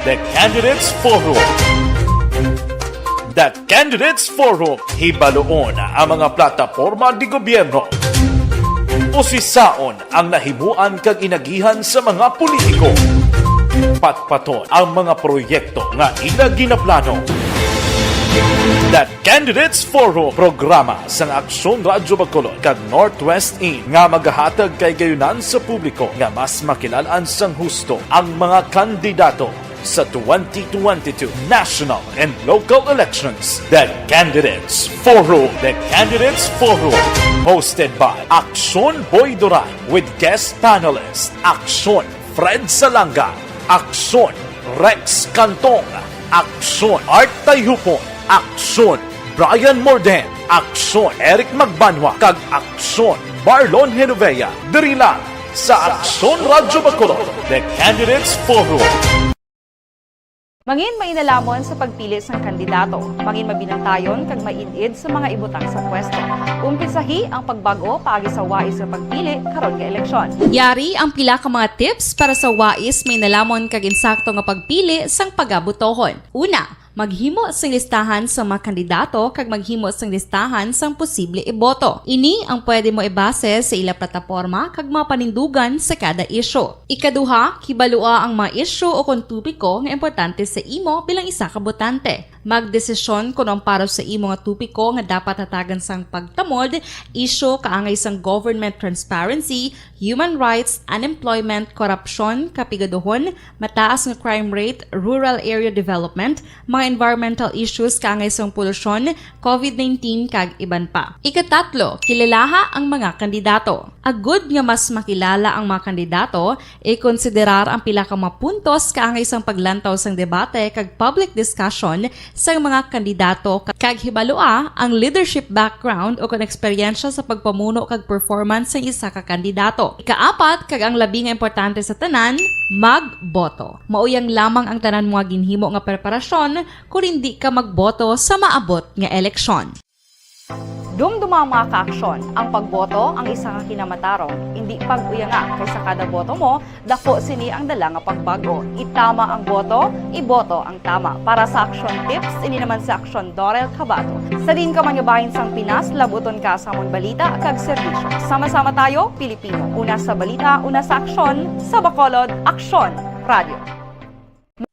The Candidates Forum. The Candidates Forum, hibaluon ang mga plataporma de gobyerno. Usisaon ang nahimuan kag inagihan sa mga politiko. Patpaton ang mga proyekto nga ila ginaplano. The Candidates Forum, programa sang Aksyon Radyo Bacolod kag Northwest In nga magahatag kahigayunan sa publiko nga mas makilal-an sang husto ang mga kandidato sa twenty twenty-two national and local elections. The Candidates Forum. The Candidates Forum, hosted by Aksyon Boy Duran with guest panelist Aksyon Fred Salanga, Aksyon Rex Cantong, Aksyon Art Tayhupon, Aksyon Brian Morden, Aksyon Eric Magbanwa, kag Aksyon Marlon Genovea. Diri lang sa Aksyon Radyo Bacolod, The Candidates Forum. Mangin mainalamon sa pagpili sang kandidato. Mangin mabinantayon kag maid-id sa mga ibutang sa pwesto. Umpisahi ang pagbag-o paagi sa wais nga pagpili karon nga eleksyon. Yari ang pila ka mga tips para sa wais, mainalamon kag insakto nga pagpili sang pagabotohon. Una, maghimo sing listahan sa mga kandidato kag maghimo sing listahan sang posible iboto. Ini ang pwede mo ibase sa ila plataporma kag mga panindugan sa kada isyu. Ikaduha, hibalua ang mga isyu ukon topiko nga importante sa imo bilang isa ka botante. Magdesisyon kon ang para sa imo nga topiko nga dapat hatagan sang pagtamod, isyu kaangay sang government transparency, human rights, unemployment, korupsyon, kapigaduhon, mataas nga crime rate, rural area development, mga environmental issues kaangay sang polusyon, covid nineteen, kag iban pa. Ikatatlo, kilalaha ang mga kandidato. Agud nga mas makilala ang mga kandidato, ikonsiderar ang pila ka mga puntos kaangay sang paglantaw sang debate kag public discussion sang mga kandidato, kag hibalua ang leadership background o kon eksperyensya sa pagpamuno kag performance sang isa ka kandidato. Ikaapat, kag ang labi nga importante sa tanan, magboto. Mao yang lamang ang tanan mga ginhimo nga preparasyon kon indi ka magboto sa maabot nga eleksyon. Dumduma ang mga kaaksyon. Ang pagboto ang isa ka kinamatarong. Indi pag-uyanga, kay sa kada boto mo, dako sini ang dala nga pagbago. Itama ang boto, iboto ang tama. Para sa Aksyon Tips, ini naman si Aksyon Dorel Cabato. Sa diin ka man nga bahin sang Pinas, labuton ka sa amon balita kag serbisyo. Sama-sama tayo, Pilipino. Una sa balita, una sa aksyon, sa Bacolod, Aksyon Radio.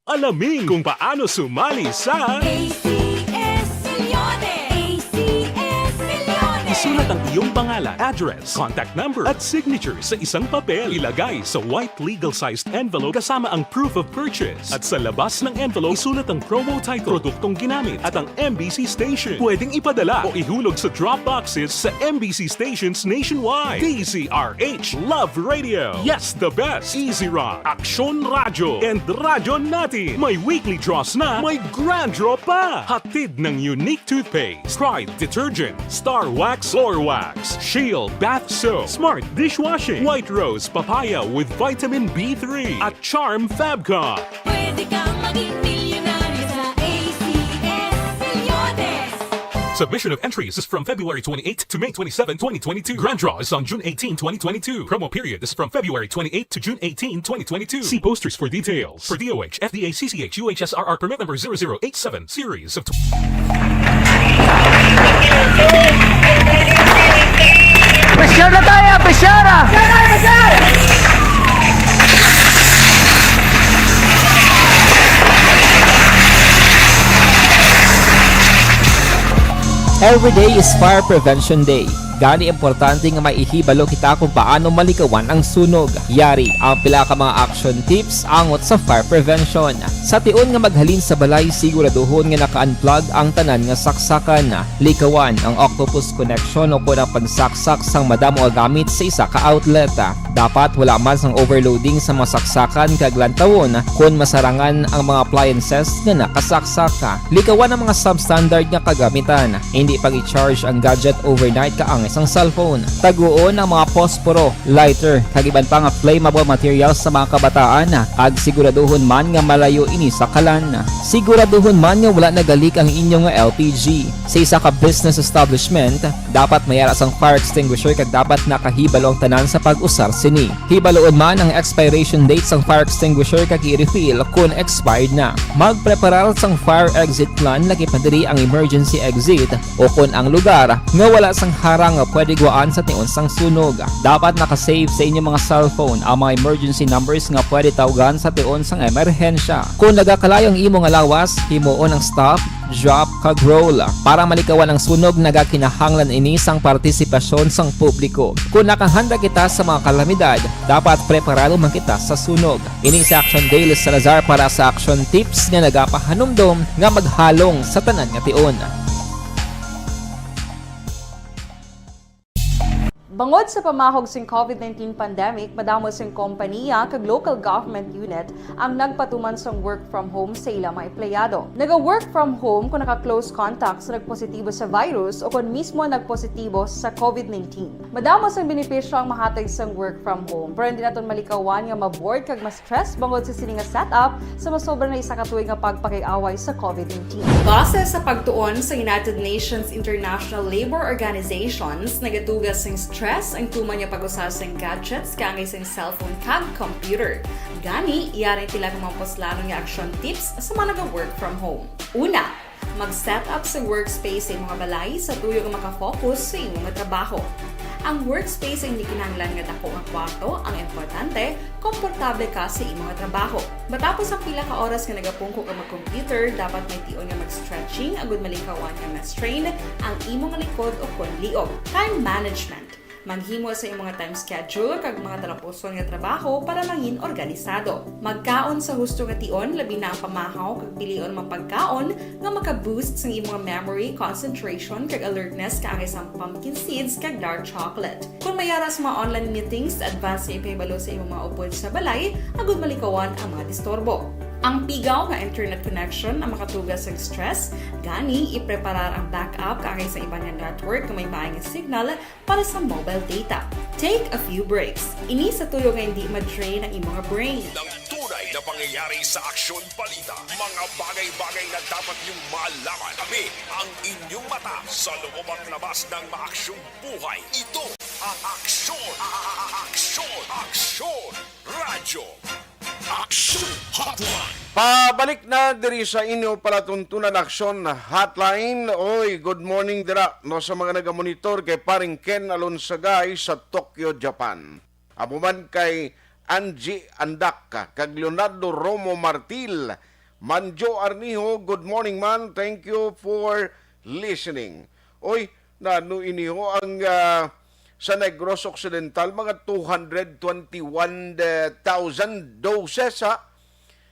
Alamin kung paano sumali sa A C S Millones. A C S Millones. Isulat ang iyong pangalan, address, contact number, at signature sa isang papel. Ilagay sa white legal-sized envelope kasama ang proof of purchase. At sa labas ng envelope, isulat ang promo title, produktong ginamit, at ang M B C station. Pwedeng ipadala o ihulog sa drop boxes sa M B C stations nationwide. D Z R H Love Radio. Yes, the best. Easy Rock, Aksyon Radyo, and Radyo Natin. May weekly draws na, may grand draw pa. Hatid ng Unique Toothpaste, Pride Detergent, Star Wax, Floor Wax, Shield Bath Soap, Smart Dishwashing, White Rose Papaya with Vitamin B three, at Charm Fabcon. Pwede kang maging milyonaryo sa A C S Millones. Submission of entries is from February twenty-eighth to May twenty-seven, twenty twenty-two. Grand draw is on June eighteen, twenty twenty-two. Promo period is from February twenty-eighth to June eighteen, twenty twenty-two. See posters for details. For D O H, F D A, C C H, U H S R R permit number zero zero eight seven, series of Presyar na tayo! Presyar na! Every day is Fire Prevention Day. Gani, importante nga may ihibalo kita kung paano malikawan ang sunog. Yari ang pila ka mga action tips angot sa fire prevention. Sa tion nga maghalin sa balay, siguraduhon nga naka-unplug ang tanan nga saksakan. Likawan ang octopus connection o kon ang pagsaksak sang madamo nga gamit sa isa ka outlet. Dapat wala man sang overloading sa mga saksakan kag lantawon kon masarangan ang mga appliances nga nakasaksak. Likawan ang mga substandard nga kagamitan. Hindi pag-i-charge ang gadget overnight kaangay sang cellphone. Taguon ang mga posporo, lighter, kag iban pa nga flammable materials sa mga kabataan, kag siguraduhon man nga malayo ini sa kalan. Siguraduhon man nga wala nagalik ang inyo nga L P G. Sa isa ka business establishment, dapat may ara sang fire extinguisher kag dapat nakahibalo ang tanan sa pag-usar sini. Hibaloon man ang expiration date sang fire extinguisher kag i-refill kon expired na. Magpreparar sang fire exit plan, lakip na diri ang emergency exit o kon ang lugar nga wala sang harang nga pwede gwaan sa tion sang sunog. Dapat naka-save sa inyo mga cellphone ang mga emergency numbers nga pwede tawgan sa tion sang emerhensya. Kon nagakalayo ang imo nga lawas, himuon ang stop, drop, kag roll. Para malikawan ang sunog, nagakinahanglan ini sang partisipasyon sang publiko. Kon nakahanda kita sa mga kalamidad, dapat preparado man kita sa sunog. Ini si Action Dale Salazar para sa Action Tips nga nagapahanumdom nga maghalong sa tanan nga tion. Bangod sa pamahog sing covid nineteen pandemic, madamo sing kompaniya kag local government unit ang nagpatuman sang work from home sa ila mga empleyado. Naga-work from home kon naka-close contact sa nagpositibo sa virus o kon mismo nagpositibo sa covid nineteen. Madamo sang benepisyo ang mahatag sang work from home, pero hindi naton malikawan nga ma-bored kag ma-stress bangod sa sini nga setup sa masobra na isa ka tuig nga pagpakig-away sa covid nineteen. Base sa pagtuon sa United Nations International Labour Organizations, nagatuga sing stress ang tuman nga pag-usa sing gadgets kaangay sing cellphone kag computer. Gani, yari ang pila ka mga puslanon nga action tips sa mga naga-work from home. Una, mag-set up sa workspace sa imo nga balay sa tuyo nga maka-focus sa imo nga trabaho. Ang workspace ay hindi kinahanglan nga dako nga kwarto, ang importante, komportable ka sa imo nga trabaho. Matapos ang pila ka oras nga nagapungko ka mag-computer, dapat may tion nga mag-stretching agud malikawan nga ma-strain ang imo nga likod o kon liog. Time management. Maghimo sa imong mga time schedule kag mga talapuson nga trabaho para mangin organisado. Magkaon sa husto nga tion, labi na ang pamahaw kag pilion mga pagkaon nga maka-boost sang imong memory, concentration, kag alertness kaangay sang pumpkin seeds kag dark chocolate. Kung may ara sa mga online meetings, advance nga ipahibalo sa imong mga upod sa balay agud malikawan ang mga disturbo. Ang pigaw nga internet connection ang makatuga sa stress, gani ipreparar ang backup kaangay sa iban nga network nga may maayong signal para sa mobile data. Take a few breaks. Ini sa tuyo nga hindi ma-drain ang imong brain. Ng tunay na pangyayari sa aksyon balita. Mga bagay-bagay na dapat niyong malaman. Kami ang inyong mata sa loob at labas ng maaksyong buhay. Ito ang Aksyon, Aksyon, Aksyon Radyo. Aksyon Hotline. Pabalik na diri sa inyo palatuntunan Aksyon Hotline. Oy, good morning dira, no, sa mga nagamonitor kay paring Ken Alonsagay sa Tokyo, Japan. Amo man kay Angie Andak kag Leonardo Romo Martil. Manjo Arnijo, good morning man. Thank you for listening. Oy, nano iniho ang, ah, sa Negros Occidental, mga two hundred twenty-one thousand doses, ha,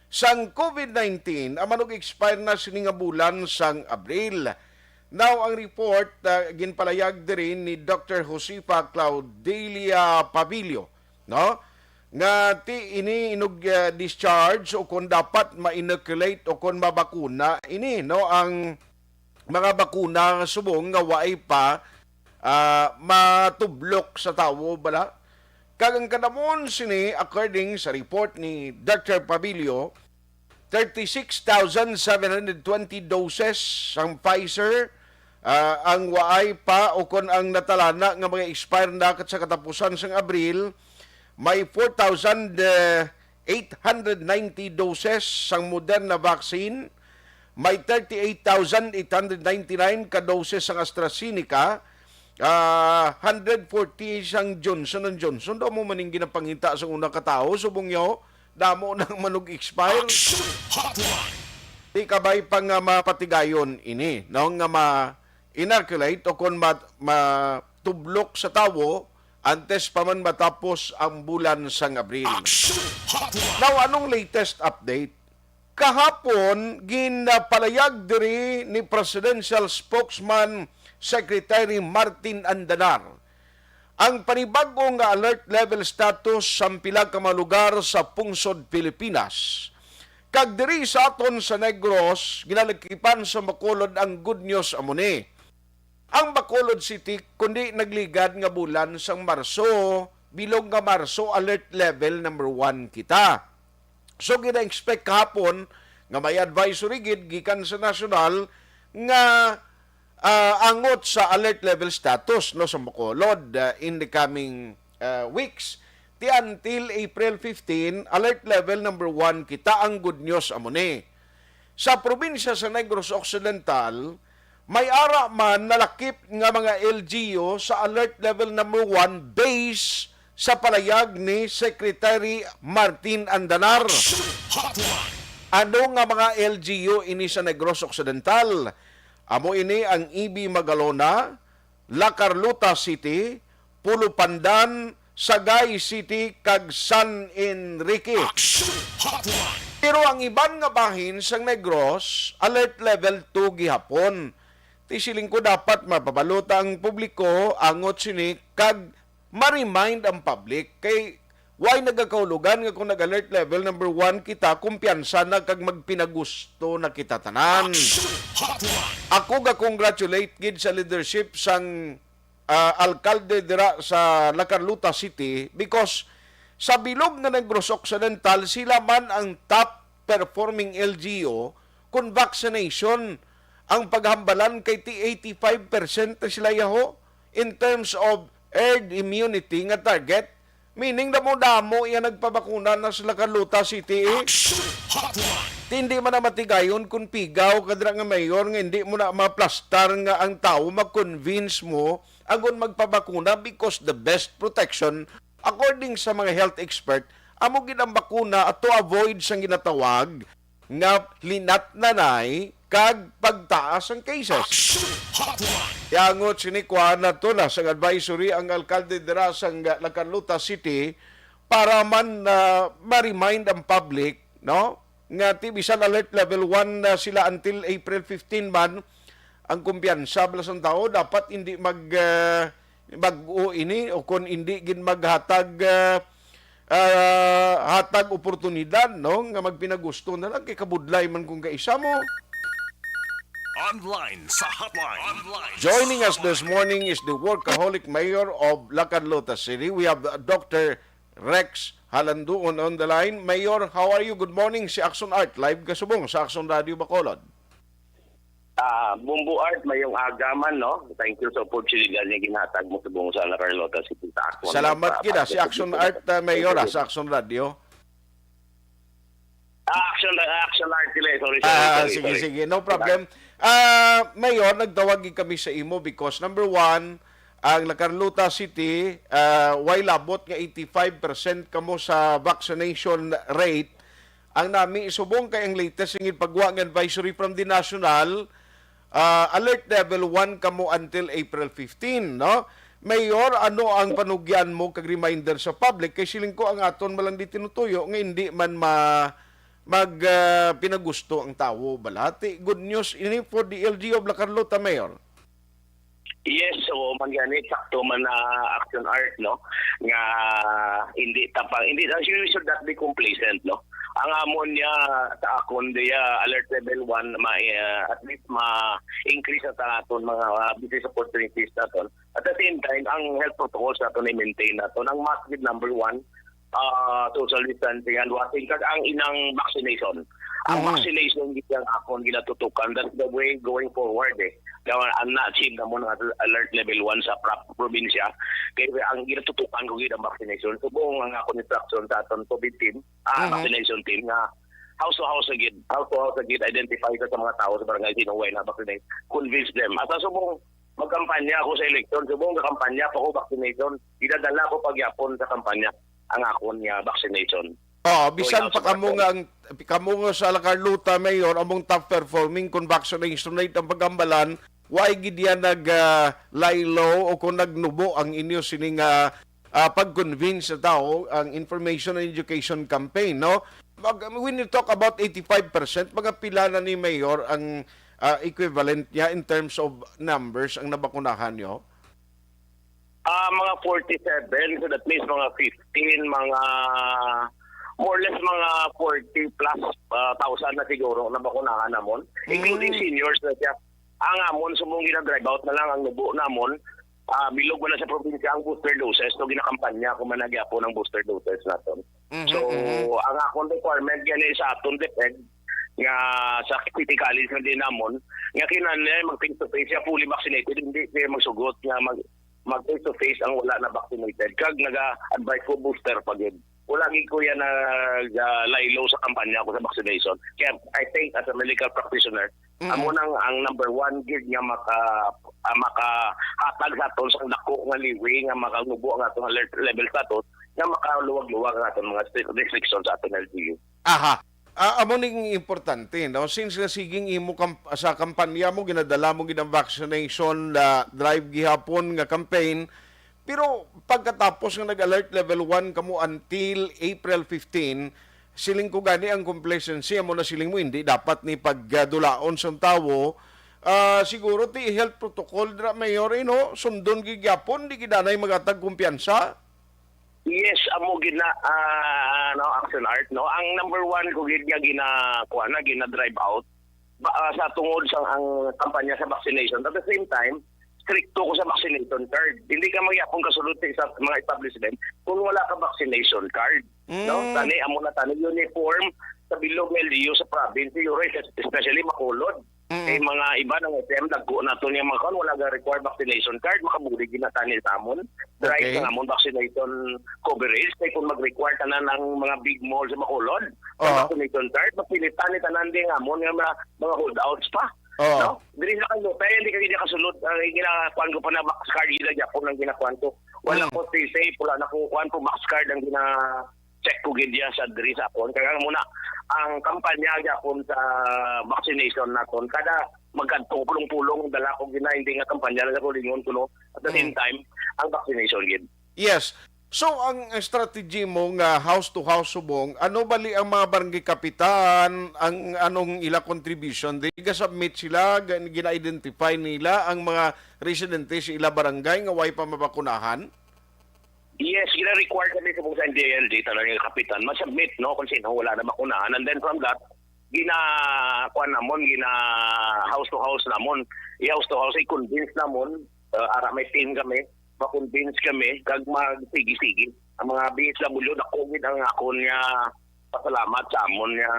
sang COVID nineteen ang manug-expire na sini nga bulan sang Abril. Now, ang report, ah, ginpalayag diri ni Doctor Josefa Claudelia Pavillo, no? Nga ti ini inug, ah, discharge o kon dapat ma-inoculate o kon mabakuna ini, no, ang mga bakuna subong nga waay pa, ah, matublok sa tawo bala. Kag ang kadamon sini, according sa report ni Doctor Pavillo, thirty-six thousand seven hundred twenty doses sang Pfizer, ah, ang waay pa o kon ang natalana nga mga expire na kat sa katapusan sang Abril, may four thousand eight hundred ninety doses sang Moderna vaccine, may thirty-eight thousand eight hundred ninety-nine ka doses sang AstraZeneca, ah, hundred forty sang Johnson and Johnson. Daw mo maning ginapangita sa una ka tawo, subong yaw, damo nang manug-expire. Action Hotline. Di kabay pa nga mapatigayon ini, no, nga ma-inoculate o kon ma-, matublok sa tawo antes pa man matapos ang bulan sang Abril. Action Hotline. Now, anong latest update? Kahapon, ginpalayag diri ni Presidential Spokesman Secretary Martin Andanar ang panibag-o nga alert level status sa pila ka mga lugar sa pungsod Pilipinas. Kag diri sa aton sa Negros, ginalakipan sa Bacolod ang good news amo ni. Ang Bacolod City, kundi nagligad nga bulan sang Marso, bilog nga Marso, alert level number one kita. So, gina-expect kahapon nga may advisory gid gikan sa nasyonal nga, ah, angot sa alert level status, no, sa Bacolod, ah, in the coming, ah, weeks. Ti until April fifteen, alert level number one kita. Ang good news amo ni. Sa probinsya sa Negros Occidental, may ara man nalakip nga mga L G U sa alert level number one base sa palayag ni Secretary Martin Andanar. Action Hotline. Ano nga mga L G U ini sa Negros Occidental? Amo ini ang E B Magalona, La Carlota City, Pulo Pandan, Sagay City, kag San Enrique. Action Hotline. Pero ang iban nga bahin sang Negros, alert level two gihapon. Ti siling ko, dapat mapabalota ang publiko angot sini kag ma-remind ang public kay way nagakahulugan nga kung nag-alert level number one kita, kumpiyansa na kag magpinagusto na kita tanan. Action Hotline. Ako ga-congratulate gid sa leadership sang, ah, alkalde dira sa La Carlota City because sa bilog nga Negros Occidental, sila man ang top performing L G U kon vaccination ang paghambalan kay ti eighty-five percent na sila yaho in terms of herd immunity nga target. Meaning, damo-damo iya nagpabakuna na sa La Carlota City, eh. Action Hotline. Ti hindi man na matigayon kung pigaw ka dira nga mayor nga hindi mo na maplastar nga ang tawo ma-convince mo agon magpabakuna because the best protection, according sa mga health expert, amo gid ang bakuna to avoid sang ginatawag nga linatnanay kag pagtaas ang cases. Action Hotline. Iangot sini kuha nato na sang advisory ang alkalde dira sang La Carlota City para man, ah, ma-remind ang public, no, nga ti bisan alert level one na sila until April fifteen man, ang kumpiyansa bala sang tawo dapat hindi mag, ah, mag-o ini o kon hindi gid maghatag, ah, ah, hatag oportunidad, no, nga magpinagusto na lang kay kabudlay man kung kaisa mo. Online sa hotline. Online sa Joining us this hotline. Morning is the workaholic mayor of La Carlota City. We have, uh, Doctor Rex Halanduon on the line. Mayor, how are you? Good morning. Si Action Art, live kasubong sa Action Radio Bacolod. Ah, Bumbo Art, mayong aga man, no? Thank you sa oportunidad nga ginhatag mo subong sa La Carlota City sa akon. Salamat kita. Si Action Art, uh, Mayor, ah, sa Action Radio. Ah, Action, Action Art sila, eh. Sorry, sorry, Ah, sorry, sige, sorry. Sige. No problem. Ah, Mayor, nagtawag gid kami sa imo because, number one, ang La Carlota City, ah, way labot nga eighty-five percent kamo sa vaccination rate. Ang nami subong kay ang latest nga pagwa nga advisory from the national, ah, alert level one kamo until April fifteen, no? Mayor, ano ang panugyan mo kag reminder sa public? Kay siling ko ang aton malang di tinutuyo nga hindi man ma-, mag, ah, pinagusto ang tawo, balati. Good news ini for the L G U of La Carlota, Mayor. Yes, so man gani, sakto man na Action Art, no? Nga hindi tapang, hindi, you should not be complacent, no? Ang amon niya sa akon diya alert level one, ma, ah, at least ma-increase sa aton mga, ah, business opportunities naton. At the same time, ang health protocols naton i-maintain naton. Ang mask gid number one, ah, social distancing, hand washing, kag ang inang vaccination. Ang Mhm. vaccination gid ang akon ginatutukan. That's the way going forward, eh. Kaya ang na-achieve na mo ng alert level one sa pra-, probinsya. Kaya ang ginatutukan ko gid ang vaccination. Subong ang akon instruction sa aton COVID team, ah, Mhm. vaccination team nga house to house na gid, house to house na gid, identify sa, sa mga tao sa barangay sino way na vaccinate, convince them. At sa subong magkampanya ako sa eleksyon, subong gakampanya pa ko vaccination, gidadala ko pagyapon sa kampanya ang akon nga vaccination. Oh, So, bisan pa kamo nga ang, kamo nga sa La Carlota, Mayor, among top performing kung vaccination rate ang pagambalan, why gid yan nag, ah, lie low o kung nagnubo ang inyo sining, ah, ah, pag-convince sa tao ang information and education campaign, no? Mag-, when you talk about eighty-five percent, mga pila na ni Mayor ang, ah, equivalent niya in terms of numbers ang nabakunahan nyo? Ah, mga forty-seven, so that means mga fifteen, mga more or less mga forty plus, ah, thousand na siguro na bakunahan namon, including Mm. seniors na siya. Ang amon, subong gina-drive out na lang ang nubo namon, ah, bilog man na sa probinsya ang booster doses, so ginakampanya ko man na gyapon ang booster doses naton. Mhm, So, mhm. ang akon requirement gani sa aton DepEd, nga sa City College nga din namon, nga kinahanglan mag face to face siya, fully vaccinated, hindi siya magsugot nga mag, mag face to face ang wala na vaccinated. Kag naga-advise ko booster pa gid. Wala gid ko yan nag, ah, lie low sa kampanya ko sa vaccination. Kaya I think as a medical practitioner, Mhm. amo nang ang number one gid nga maka, ah, makahatag sa aton sa dako nga liwi nga makanubo ang atong alert level status nga makaluwag-luwag ang atong mga stri-, restriction sa atong L G U. Aha. Ah, amo ning importante, no? Since nga siging imo kam-, sa kampanya mo, ginadala mo gid ang vaccination, ah, drive gihapon nga campaign, pero pagkatapos nga nag-alert level one kamo until April fifteen, siling ko gani ang complacency, amo na siling mo, hindi dapat ni pagdulaon sang tawo. Ah, siguro ti health protocol dira, Mayor, eh, no? Sundon gid gyapon, di gid anay maghatag kumpiyansa. Yes, amo gid na, ah, no, Action Art, no? Ang number one ko gid nga gina-, kuha na, gina-drive out, ba, ah, sa tungod sa ang kampanya sa vaccination. At the same time, stricto ko sa vaccination card. Hindi ka magyapon kasulod sa isa, mga establishment kung wala ka vaccination card, no? Mm. Tani, amo na tani, uniform sa bilog nga L G U sa province, siguro, especially Bacolod. Mm. Kay mga iba ng S M, dagko na to niya mga kuwan, wala ga required vaccination card, makabulig gid na tani sa amon. Right Okay. sa amon vaccination coverage, kay kung mag-require tanan ang mga big mall sa Bacolod, sa Oo. vaccination card, mapilitan ni tanan din amon nga mga, mga holdouts pa. Oo. No? Diri sa Carlota, hindi ka gid kasulod, ang ginakuan ko pa na box card, gina gyapon ang ginakuan ko. Wala Mm. ko safe, wala na ko kuan ko box card ang gina-check ko gid diya sa diri sa akon. Kaya muna, ang kampanya gyapon sa vaccination naton. Kada magkadto ko pulong-pulong, dala ko gina, hindi nga kampanya lang ako lingon kuno. At the same Mm. time, ang vaccination gid. Yes. So, ang, ang strategy mo nga house to house subong, ano bali ang mga barangay kapitan, ang anong ila contribution? Di ga-submit sila, ga-, gina-identify nila ang mga residente sa ila barangay nga way pa mabakunahan? Yes, gina-require kami sa, sa N D I L G, tanan nga kapitan, ma-submit, no, kung sino wala na makunahan. And then from that, gina, kuan namon, gina house to house namon. I-house to house, i-convince namon. Uh, ara may team kami, ma-convince kami, kag magsige-sige. Ang mga B S W, dako gid ang akon nga pasalamat sa amon nga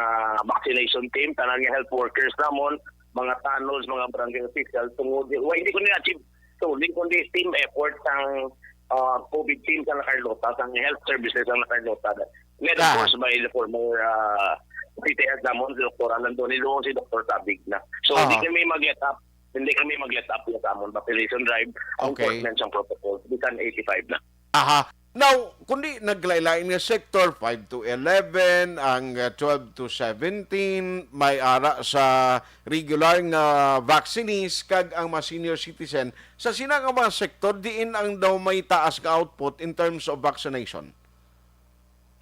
vaccination team, tanan nga health workers namon, mga tanod, mga barangay official, tungod, wa, hindi ko nila achieve solely, kundi team effort sang, ah, COVID team sa La Carlota, sang health services sang La Carlota, led, of Ah. course, by the former, ah, C T S namon, si Doktor Alan Donilon, si Doktor Sabig na. So, hindi Aha. kami mag-let up, hindi kami mag-let up sa amon vaccination drive, ang Okay. enforcement sang protocol, bisan eighty-five na. Aha. Now, kundi naglain-lain nga sector, five to eleven, ang, uh, twelve to seventeen, may ara sa regular nga vaccinees, kag ang mga senior citizen. Sa sina nga mga sektor, diin ang daw may taas nga output in terms of vaccination?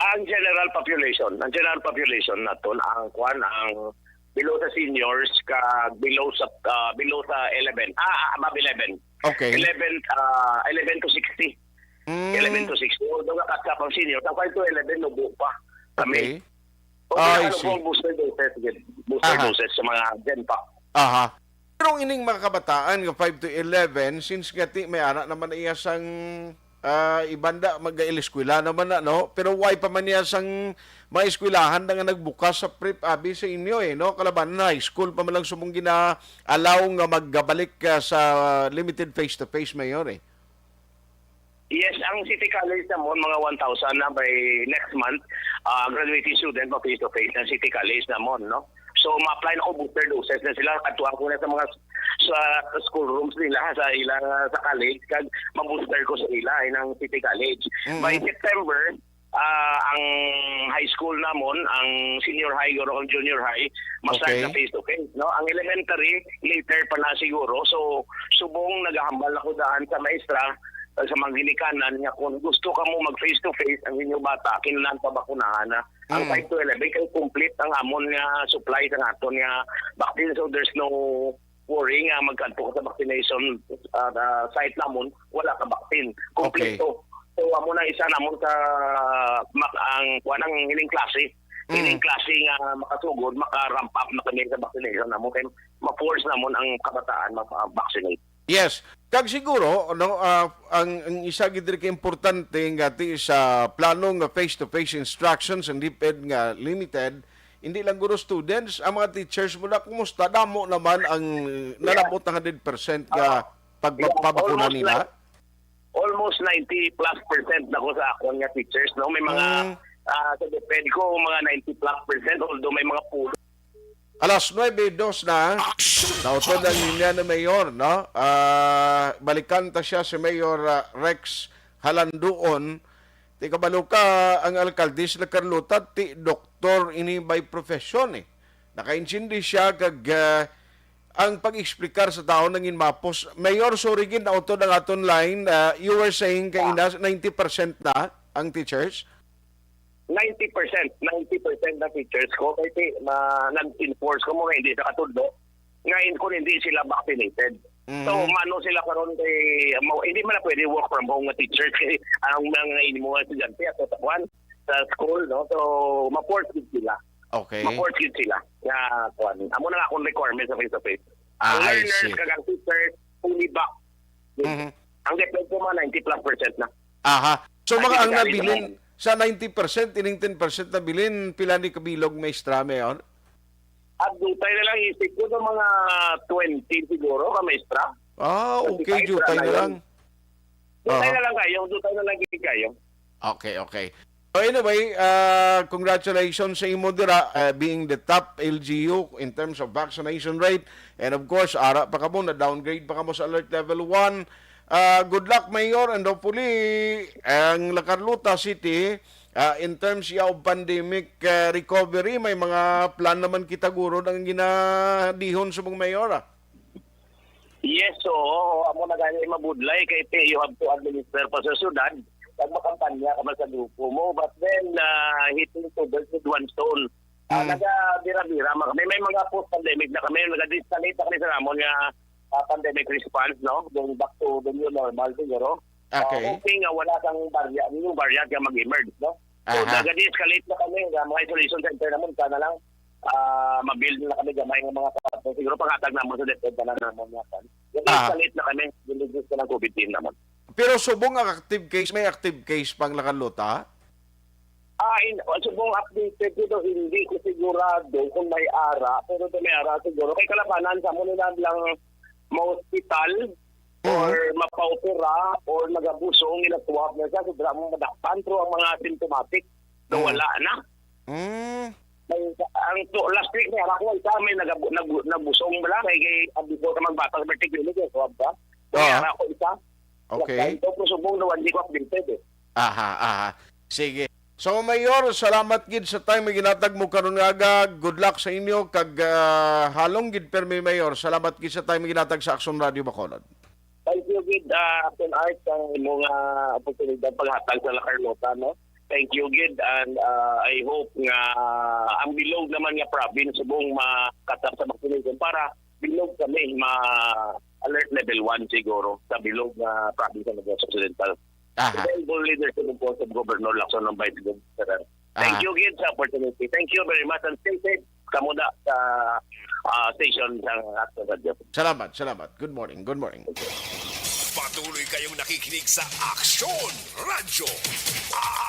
Ang general population, ang general population naton, ang kwan, ang below sa seniors, kag below sa, ah, below sa eleven, ah, ah, above eleven. Okay. Eleven, ah, eleven to sixty. Mm. Eleven to sixty. Although nga catch up ang senior, sa five to eleven, nubo pa kami. Okay. O, Ah, I kaya see. Booster doses, gid. Booster Aha. doses sa mga Gen Pack. Aha. Pero ang ining mga kabataan nga five to eleven, since nga ti may ara naman iya sang, ah, ibanda mag-eskwela naman na, no? Pero why pa man niya sang mga eskwelahan na nga nagbukas sa prep, abi sa inyo, eh, no? Kalaban na high school pa man lang subong gina-allow nga magbalik, ah, sa limited face-to-face, Mayor, eh. Yes, ang City College namon, mga one thousand na by next month, ah, graduating student, ma-face to face ang City College namon, no? So, ma-apply na ko booster doses na sila. Kadtuan ko na sa mga s-, sa school rooms nila, sa ila, sa college, kag ma-booster ko sa ila, ay, ng City College. Mm. By September, ah, ang high school namon, ang senior high, guro, ang junior high, ma-start Okay. na face to face, no? Ang elementary, later pa na siguro. So, subong nagahambal ako daan sa maestra, ah, sa mga ginikanan, nga kung gusto ka mo mag face to face ang inyong bata, kinahanglan pabakunahan na. Ang Mm. five to eleven, kay complete ang amon nga supply sa aton nga vaccine. So, there's no worry nga magkadto ka sa vaccination, ah, ah, site namon, wala ka vaccine. Okay. Kompleto. So, amo na isa namon sa mak-, ang, kuwan, ang hiling klase. Mm. Hiling klase nga makasugod, maka-ramp up na kami sa vaccination namon. Kay ma-force namon ang kabataan ma-, ma-vaccinate. Yes. Kag siguro, ano, ah, ang, ang isa gid diri ka importante nga ti sa plano nga face-to-face instructions ang DepEd nga limited, hindi lang guro students, ang mga teachers mo na, kumusta? Damo naman ang Yeah. nalabot na hundred percent nga Oo. pagpapabakuna Yeah, almost nila? Like, almost ninety plus percent na ko sa akon nga teachers, no? May mga, Mm. ah, sa DepEd ko, mga ninety plus percent, although may mga pulo. Alas nuebe dos na, nautod ang linya ni Mayor, no? Ah, balikan ta siya si Mayor, ah, Rex Halanduon. Ti kabalo ka, ang alkalde sa La Carlota, ti doktor ini by profession, eh. Nakaintindi siya kag, ah, ang pag-explicar sa tawo nangin mapos. Mayor, sorry gid, nautod ang aton line. Ah, you were saying Yeah. kaina, ninety percent na ang teachers? Ninety percent, ninety percent na teachers ko, kay ti-, ma-, nag-enforce ko mo nga hindi sa katudlo, nga in-, kung hindi sila vaccinated. Mhm. So, mano sila karon kay, mo, hindi man na pwede work from home nga teacher kay ang mga imo nga estudyante ato sa kwan, sa school, no? So, ma-force gid sila. Okay. Ma-force gid sila nga, kwan. Amo na nga akong requirement sa face-to-face. Ang Ah, I learners see. kag ang teachers, fully back. Mhm. Ang DepEd ko, mga ninety plus percent na. Aha. So, mga ang Ninety percent nabilin, naman. Sa ninety percent, ining ten percent nabilin, pila ni kabilog, maestra, Mayor? At dutay na lang, isip ko, sa mga twenty siguro, ka maestra. Ah, okay, Twenty-five dutay na na lang. lang. Dutay Aha. na lang kayo, dutay na lang kayo. Okay, okay. So anyway, uh, congratulations sa imo dira, uh, being the top L G U in terms of vaccination rate. And of course, ara pa kamo, na-downgrade pa kamo sa alert level one. Uh, good luck, Mayor, and hopefully, ang La Carlota City, Ah, in terms ya of pandemic, ah, recovery, may mga plan naman kita guro ang ginadihon subong, Mayor, ah. Yes, oo. Amo na gani mabudlay kay ti-, you have to administer pa sa syudad. Pag makampanya ka man sa grupo mo. But then, uh, hitting two birds with one stone. Uh, Mm. Naga-bira-bira man kami. May mga post-pandemic na kami. Naga-de-escalate na kami sa namon nga uh, pandemic response, no? Going back to the new normal siguro. Uh, Okay. Hoping nga wala sang variant, new variant nga mag-emerge, no? So, Aha. Naga-de-escalate na kami. Nga mga isolation center namon, sana lang uh, ma-build na kami gamay nga mga kwarto. Siguro panghatag namon sa DepEd na lang namon nga kan. Ah. Nag-escalate na kami. Nililis na ng COVID team naman. Pero subong ang active case, may active case pang La Carlota? Ah, in, subong updated ko, hindi ko sigurado kung may ara, pero kung may ara siguro. Kay kalabanan sa mo nila lang ma-hospital or mapaopera or magabusong, ginaswab na siya, sobra mo madakpan, pero ang mga asymptomatic, Mm. Wala na. Mm. Ang, ang to, last week may ara ko isa, may nagabu, nag, nagbusong bala kay kay ang before ka magbata sa Vertic Clinic, eh, swab ka. May Ah. ara ko isa. Okay. Ito ko subong na hindi ko updated eh. Aha, aha. Sige. So, Mayor, salamat gid sa time nga ginatag mo karon nga aga. Good luck sa inyo kag ah, halong gid permi, Mayor. Salamat gid sa time nga ginatag sa Aksyon Radio Bacolod. Thank you gid, uh, Captain Art, ang imong uh, oportunidad paghatag sa La Carlota, no? Thank you gid, and uh, I hope nga ang bilog naman nga province subong makatap sa vaccination para bilog kami ma alert level one siguro sa bilog nga province sa Negros Occidental. Aha. Available leadership of course of Governor Lacson ng Vice Governor. Thank Aha. You gid sa opportunity. Thank you very much and stay safe. Kamo na sa ah, station ng Aksyon Radio. Salamat, salamat. Good morning, good morning. Patuloy kayong nakikinig sa Aksyon Radyo.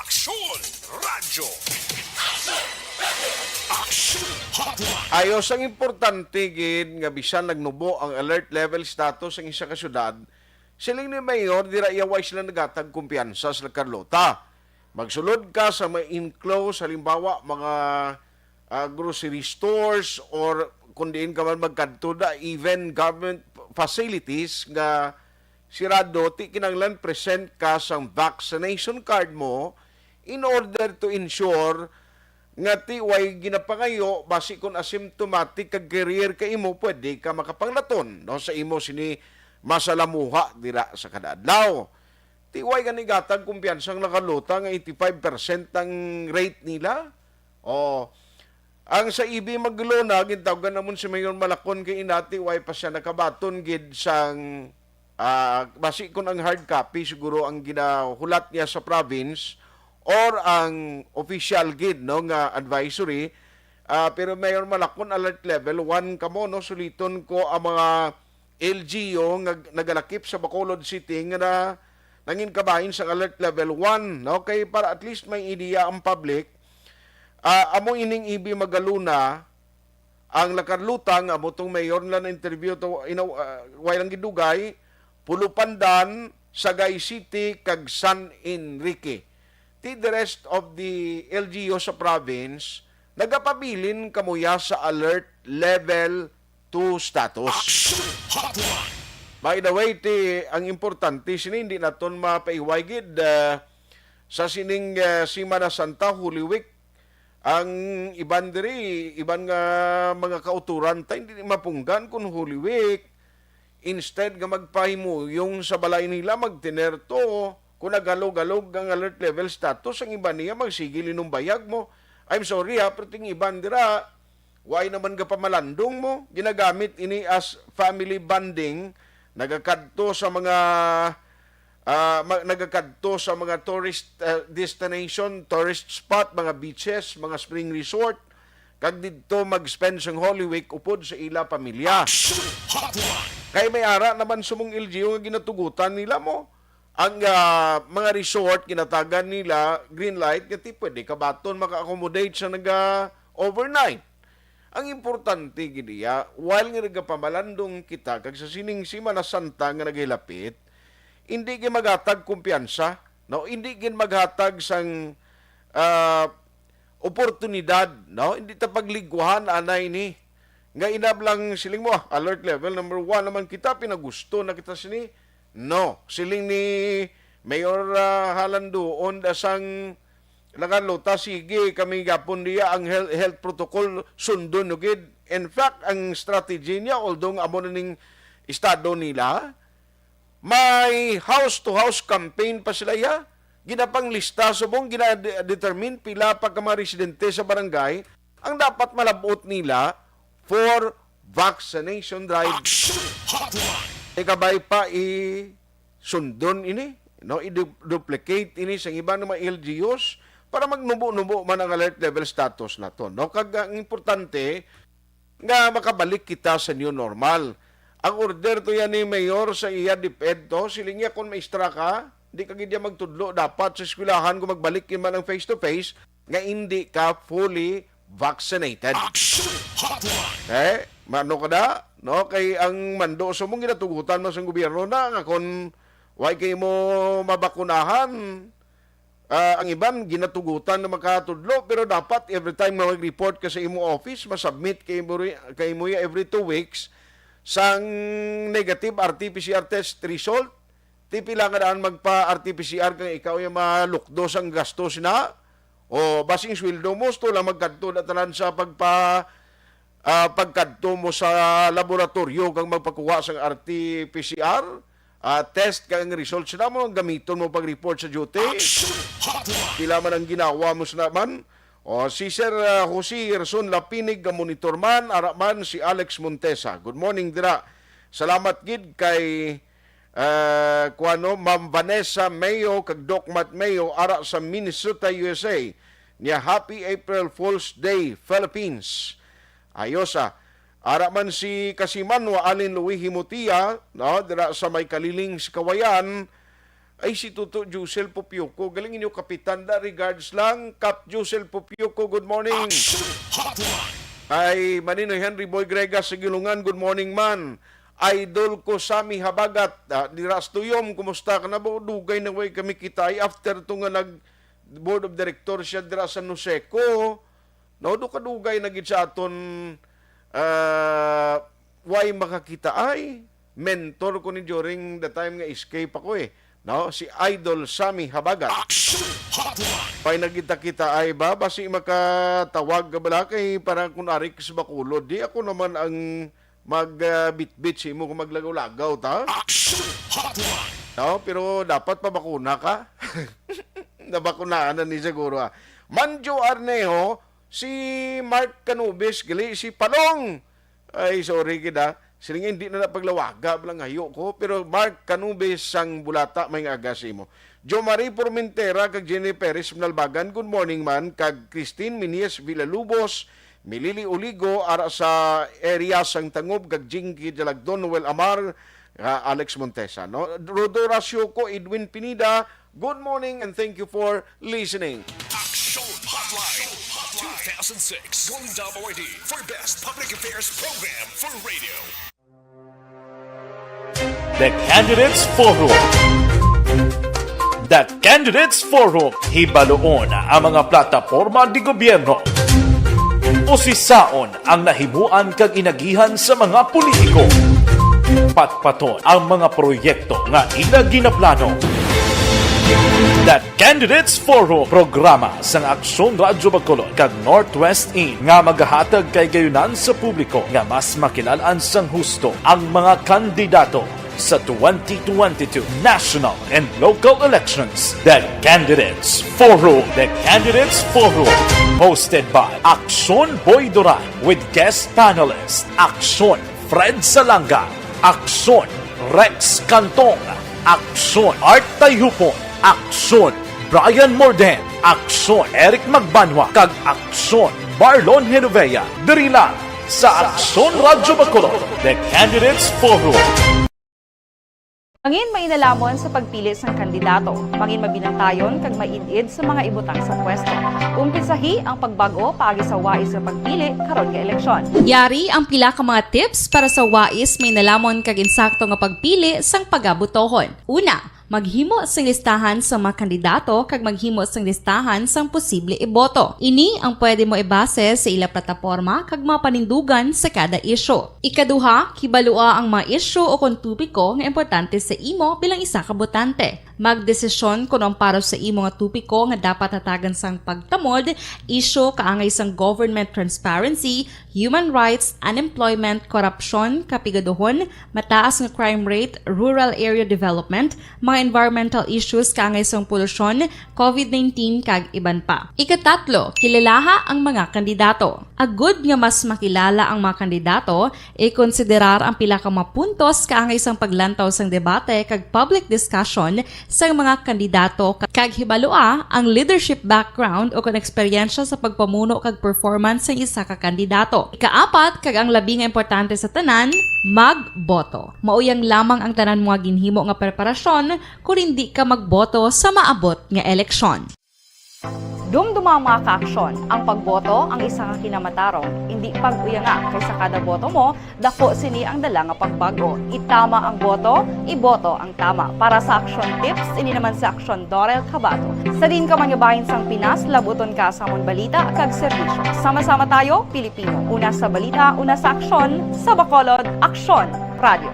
Aksyon Radyo. Aksyon Hotline. Ayos, ang importante gid nga bisan nagnubo ang alert level status ang isa ka syudad, siling ni Mayor, dira iya way sila nagatag kumpiyansa sa Carlota. Magsulod ka sa may enclosed, halimbawa, mga ah, grocery stores or kung diin ka man magkadto da, even government facilities nga sirado, ti kinahanglan present ka sang vaccination card mo in order to ensure nga ti way ginapangayo, basi kung asymptomatic kag carrier ka imo, pwede ka makapanglaton, no, sa imo sini masalamuha dira sa kada adlaw. Ti way gani gatag kumpiyansa ang La Carlota nga eighty-five percent ang rate nila. Oh, ang sa E B Maglona, gintawgan namon si Mayor Malacon kay inati, way pa siya nakabaton gid sang, ah, basi kun ang hard copy siguro ang ginahulat niya sa province or ang official gid, no, nga advisory. Ah, pero Mayor Malacon, alert level one kamo, no? Suliton ko ang mga L G U nga nagalakip sa Bacolod City nga na, nangin kabahin sang alert level one, no? Kay para at least may idea ang public, ah, amo ining E B Magalona, ang La Carlota, nga amo tong mayor nila na interview to, inaw, ah, way lang gidugay, Pulupandan, Sagay City, kag San Enrique. Ti the rest of the L G U sa province, nagapabilin kamo ya sa alert level two status. Aksyon Hotline. By the way, ti, ang importante sini, hindi naton mapaiway gid, ah, sa sining, ah, Semana Santa, Holy Week. Ang iban diri, iban nga mga kauturan ta, hindi mapunggan kung Holy Week. Instead nga magpahimuyong sa balay nila, magtinerto. Kung naghalog-halog ang alert level status, ang iban niya magsige linumbayag mo. I'm sorry ha, pero ting iban dira, way naman gapamalandong mo. Ginagamit ini as family bonding. Nagakadto sa mga, ah, ma-, nagakadto sa mga tourist, ah, destination, tourist spot, mga beaches, mga spring resort, kag didto mag-spend sang Holy Week upod sa ila pamilya. Aksyon Hotline. Kay may ara naman sumong L G U nga ginatugutan nila mo. Ang, ah, mga resort, ginatagan nila green light nga ti pwede kabaton maka-accommodate sa naga-overnight. Ang importante gid iya, while nga nagapamalandong kita kag sa sining Semana Santa nga nagahilapit, hindi gid maghatag kumpiyansa, no? Hindi gid maghatag sang, ah, oportunidad, no? Hindi ta pagligwahan anay ni. Nga inab lang siling mo, ah, alert level number one naman kita, pinagusto na kita sini. No, siling ni Mayor, ah, Halanduon da sang Nagaluta, sige, kami gapon niya ang health, health protocol, sundon nyo gid. In fact, ang strategy niya, although nga amo na ning estado nila, may house-to-house campaign pa sila, ya. Ginapanglista, subong gina-determine pila pa ka mga residente sa barangay ang dapat malabot nila for vaccination drive. Action Hotline. Ikabay pa i-, sundon ini, no, i-duplicate ini sa iban nga mga L G Us para magnubo-nubo man ang alert level status naton, no? Kag ang importante nga makabalik kita sa new normal. Ang order to yan ni Mayor sa iya DepEd to, siling niya, kung maestra ka, di ka gid magtudlo dapat sa eskwelahan kung magbalik yun man ang face-to-face, nga hindi ka fully vaccinated. Action Hotline. Eh, mano ka da? No, kay ang mando sa mong ginatugutan mo sa gobyerno na nga kung why kay mo mabakunahan, ah, ang iban ginatugutan na makatudlo, pero dapat every time nga mag-report ka sa imo office, masubmit kay mo ri-, kay mo ya every two weeks sang negative R T P C R test result. Ti pila nga daan magpa-R T P C R kang ikaw yung malukdo sang gastos na? O basing sweldo mo, sto lang magkadto na tanan sa pagpa-, ah, pagkadto mo sa laboratoryo kang magpakuha sang R T P C R, ah, test kang results na mo, gamiton mo pag-report sa duty. Action Hotline. Pila man ang ginawa mo sa naman? O, si Sir, ah, Jose Gerson Lapinig, nga monitor man, ara man si Alex Montesa. Good morning, dira. Salamat gid kay ah, kuano, Ma'am Vanessa Mayo kag Doc Matt Mayo ara sa Minnesota, U S A. Niya, "Happy April Fool's Day, Philippines." Ayos, ah. Ara man si Kasimanwa Alin Louis Himutia, no, dira sa may Kaliling sa Kawayan. Ay, si Tuto Josel Popioco. Galing inyo, Kapitan. Da, regards lang. Kap Josel Popioco, good morning. Action Hotline. Ay, Maninoy Henry Boy Gregas sa Gilungan, good morning, man. Idol ko, Sammy Habagat, ah, dira sa Tuyom, kumusta ka na ba? Dugay na way kami kita, ay, after to nga nag board of director siya dira sa Nuseco. No, do kadugay na gid sa aton, ah, way makakita ay. Mentor ko ni during the time nga escape ako eh. No, si Idol Sammy Habagat. Action Hotline. Pay nagkita-kita ay ba? Basi makatawag ka bala kay para kun ari ka sa Bacolod. Di ako naman ang mag, ah, bitbit sa imo kung maglagaw-lagaw ta. Action Hotline. No, pero dapat pabakuna ka. Nabakunaan na ni siguro, ah. Manjo Arnejo, si Mark Canubis, gali si Palong. Ay, sorry gid, ah. Siling, hindi na napaglawaga lang hayo ko. Pero Mark Canubis sang Bulata, may nga aga sa imo. Jo Marie Formentera kag Jenny Perez Manalbagan, good morning man. Kag Christine Minies Villalubos, Milili Uligo, ara sa area sang Tangob, kag Jinky Jalagdon, Noel Amar, ah, Alex Montesa, no? Rodo Rasioco, Edwin Pinida, good morning and thank you for listening. Action Hotline two thousand six Golden Dove Awardee for Best Public Affairs Program for Radio. The Candidates Forum. The Candidates Forum. Hibaluon ang mga plataporma di gobyerno. Usisaon ang nahimuan kag inagihan sa mga politiko. Patpaton ang mga proyekto nga ila ginaplano. The Candidates Forum, programa sang Aksyon Radyo Bacolod kag Northwest In nga magahatag kay gayunan sa publiko nga mas makilal-an sang husto ang mga kandidato sa twenty twenty-two national and local elections. The Candidates Forum. The Candidates Forum, hosted by Aksyon Boy Duran with guest panelist Aksyon Fred Salanga, Aksyon Rex Cantong, Aksyon Art Tayhupon, Aksyon Brian Morden, Aksyon Eric Magbanwa, kag Aksyon Marlon Genovea, diri lang sa Aksyon Radyo Bacolod, The Candidates Forum. Mangin mainalomon sa pagpili sang kandidato, mangin mabinantayon kag maid-id sa mga ibutang sa pwesto. Umpisahi ang pagbag-o paagi sa wais nga pagpili karon nga eleksyon. Yari ang pila ka mga tips para sa wais, mainalomon kag insakto nga pagpili sang pagabotohon. Una, maghimo sing listahan sa mga kandidato kag maghimo sing listahan sang posible iboto. Ini ang pwede mo ibase sa ila plataporma kag mga panindugan sa kada isyu. Ikaduha, hibalua ang mga isyu o kon topiko nga importante sa imo bilang isa ka botante. Magdesisyon kon ang para sa imo nga topiko nga dapat hatagan sang pagtamod, isyu kaangay sang government transparency, human rights, unemployment, korupsyon, kapigaduhon, mataas nga crime rate, rural area development, mga environmental issues kaangay sang polusyon, covid nineteen, kag iban pa. Ikatatlo, kilalaha ang mga kandidato. Agud nga mas makilala ang mga kandidato, ikonsiderar ang pila ka mga puntos kaangay sang paglantaw sang debate kag public discussion sang mga kandidato, kag hibalua ang leadership background o kon eksperyensya sa pagpamuno kag performance sang isa ka kandidato. Ikaapat, kag ang labi nga importante sa tanan, magboto. Mauyang lamang ang tanan mo nga ginhimo nga preparasyon kon indi ka magboto sa maabot nga eleksyon. Dumduma ang mga kaaksyon. Ang pagboto ang isa ka kinamatarong. Indi pag-uyanga, kay sa kada boto mo, dako sini ang dala nga pagbago. Itama ang boto, iboto ang tama. Para sa Aksyon Tips, ini naman si Aksyon Dorel Cabato. Sa diin ka man nga bahin sang Pinas, labuton ka sa amon balita kag serbisyo. Sama-sama tayo, Pilipino. Una sa balita, una sa aksyon, sa Bacolod, Aksyon Radio.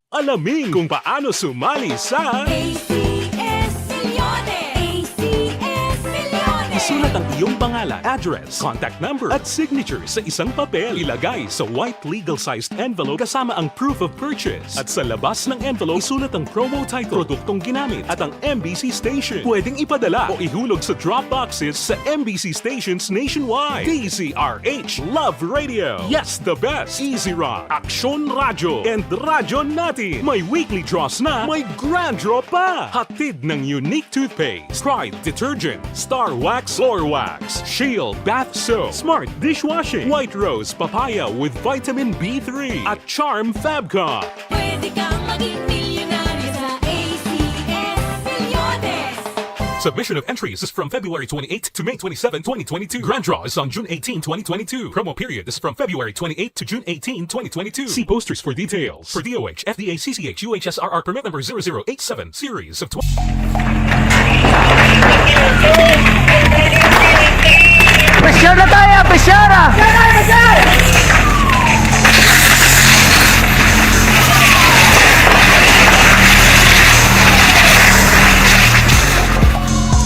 Alamin kung paano sumali sa A C S Millones. A C S Millones. Isulat ang iyong pangalan, address, contact number, at signature sa isang papel. Ilagay sa white legal-sized envelope kasama ang proof of purchase. At sa labas ng envelope, isulat ang promo title, produktong ginamit, at ang M B C station. Pwedeng ipadala o ihulog sa drop boxes sa M B C stations nationwide. D Z R H Love Radio. Yes, the best. Easy Rock, Aksyon Radyo, and Radyo Natin. May weekly draws na, may grand draw pa. Hatid ng Unique Toothpaste, Pride Detergent, Star Wax, Floor Wax, Shield Bath Soap, Smart Dishwashing, White Rose Papaya with Vitamin B three, at Charm Fab Cup. Pwede kang maging milyonaryo sa A C S Millones. Submission of entries is from February twenty-eighth to May twenty-seven, twenty twenty-two. Grand draw is on June eighteen, twenty twenty-two. Promo period is from February twenty-eighth to June eighteen, twenty twenty-two. See posters for details. For D O H, F D A, C C H, U H S R R permit number zero zero eight seven, series of twenty. Pressure na tayo! Pressure na!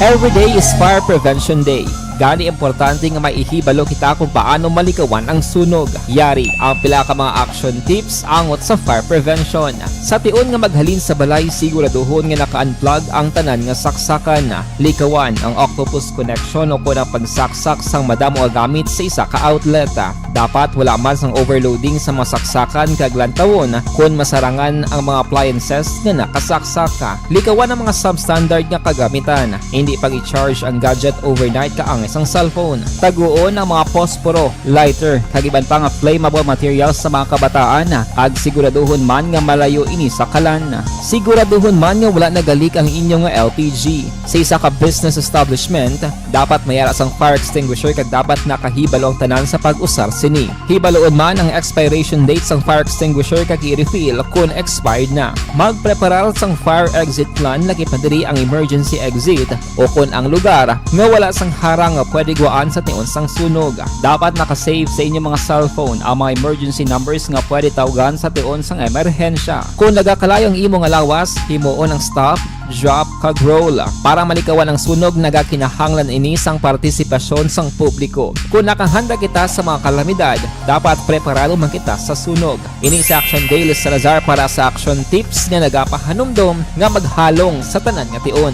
Every day is Fire Prevention Day. Gani, importante nga may ihibalo kita kung paano malikawan ang sunog. Yari ang pila ka mga action tips angot sa fire prevention. Sa tion nga maghalin sa balay, siguraduhon nga naka-unplug ang tanan nga saksakan. Likawan ang octopus connection o kon ang pagsaksak sang madamo nga gamit sa isa ka outlet. Dapat wala man sang overloading sa mga saksakan kag lantawon kon masarangan ang mga appliances nga nakasaksak. Likawan ang mga substandard nga kagamitan. Indi pag-i-charge ang gadget overnight kaangay sang cellphone. Taguon ang mga posporo, lighter, kag iban pa nga flammable materials sa mga kabataan, kag siguraduhon man nga malayo ini sa kalan. Siguraduhon man nga wala nagalik ang inyo nga L P G. Sa isa ka business establishment, dapat may ara sang fire extinguisher kag dapat nakahibalo ang tanan sa pag-usar sini. Hibaluon man ang expiration date sang fire extinguisher kag i-refill kon expired na. Magpreparar sang fire exit plan, lakip na diri ang emergency exit o kon ang lugar nga wala sang harang nga pwede gwaan sa tion sang sunog. Dapat naka-save sa inyo mga cellphone ang mga emergency numbers nga pwede tawgan sa tion sang emerhensya. Kon nagakalayo ang imo nga lawas, himuon ang stop, drop, kag roll. Para malikawan ang sunog, nagakinahanglan ini sang partisipasyon sang publiko. Kon nakahanda kita sa mga kalamidad, dapat preparado man kita sa sunog. Ini si Action Dale Salazar para sa Action Tips nga nagapahanumdom nga maghalong sa tanan nga tion.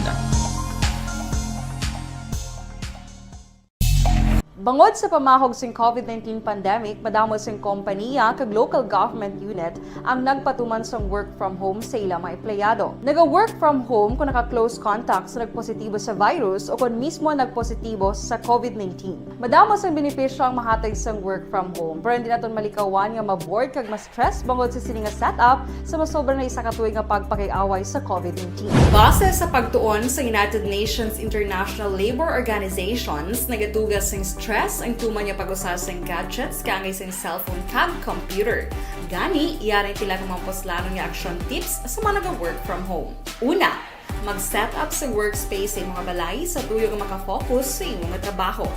Bangod sa pamahog sing covid nineteen pandemic, madamo sing kompaniya kag local government unit ang nagpatuman sang work from home sa ila mga empleyado. Naga-work from home kon naka-close contact sa nagpositibo sa virus o kon mismo nagpositibo sa covid nineteen. Madamo sang benepisyo ang mahatag sang work from home, pero hindi naton malikawan nga ma-bored kag ma-stress bangod sa sini nga setup sa masobra na isa ka tuig nga pagpakig-away sa covid nineteen. Base sa pagtuon sa United Nations International Labour Organizations, nagatuga sing stress ang tuman nga pag-usa sing gadgets kaangay sing cellphone kag computer. Gani, yari ang pila ka mga puslanon nga action tips sa mga naga-work from home. Una, mag-set up sa workspace sa imo nga balay sa tuyo nga maka-focus sa imo nga trabaho.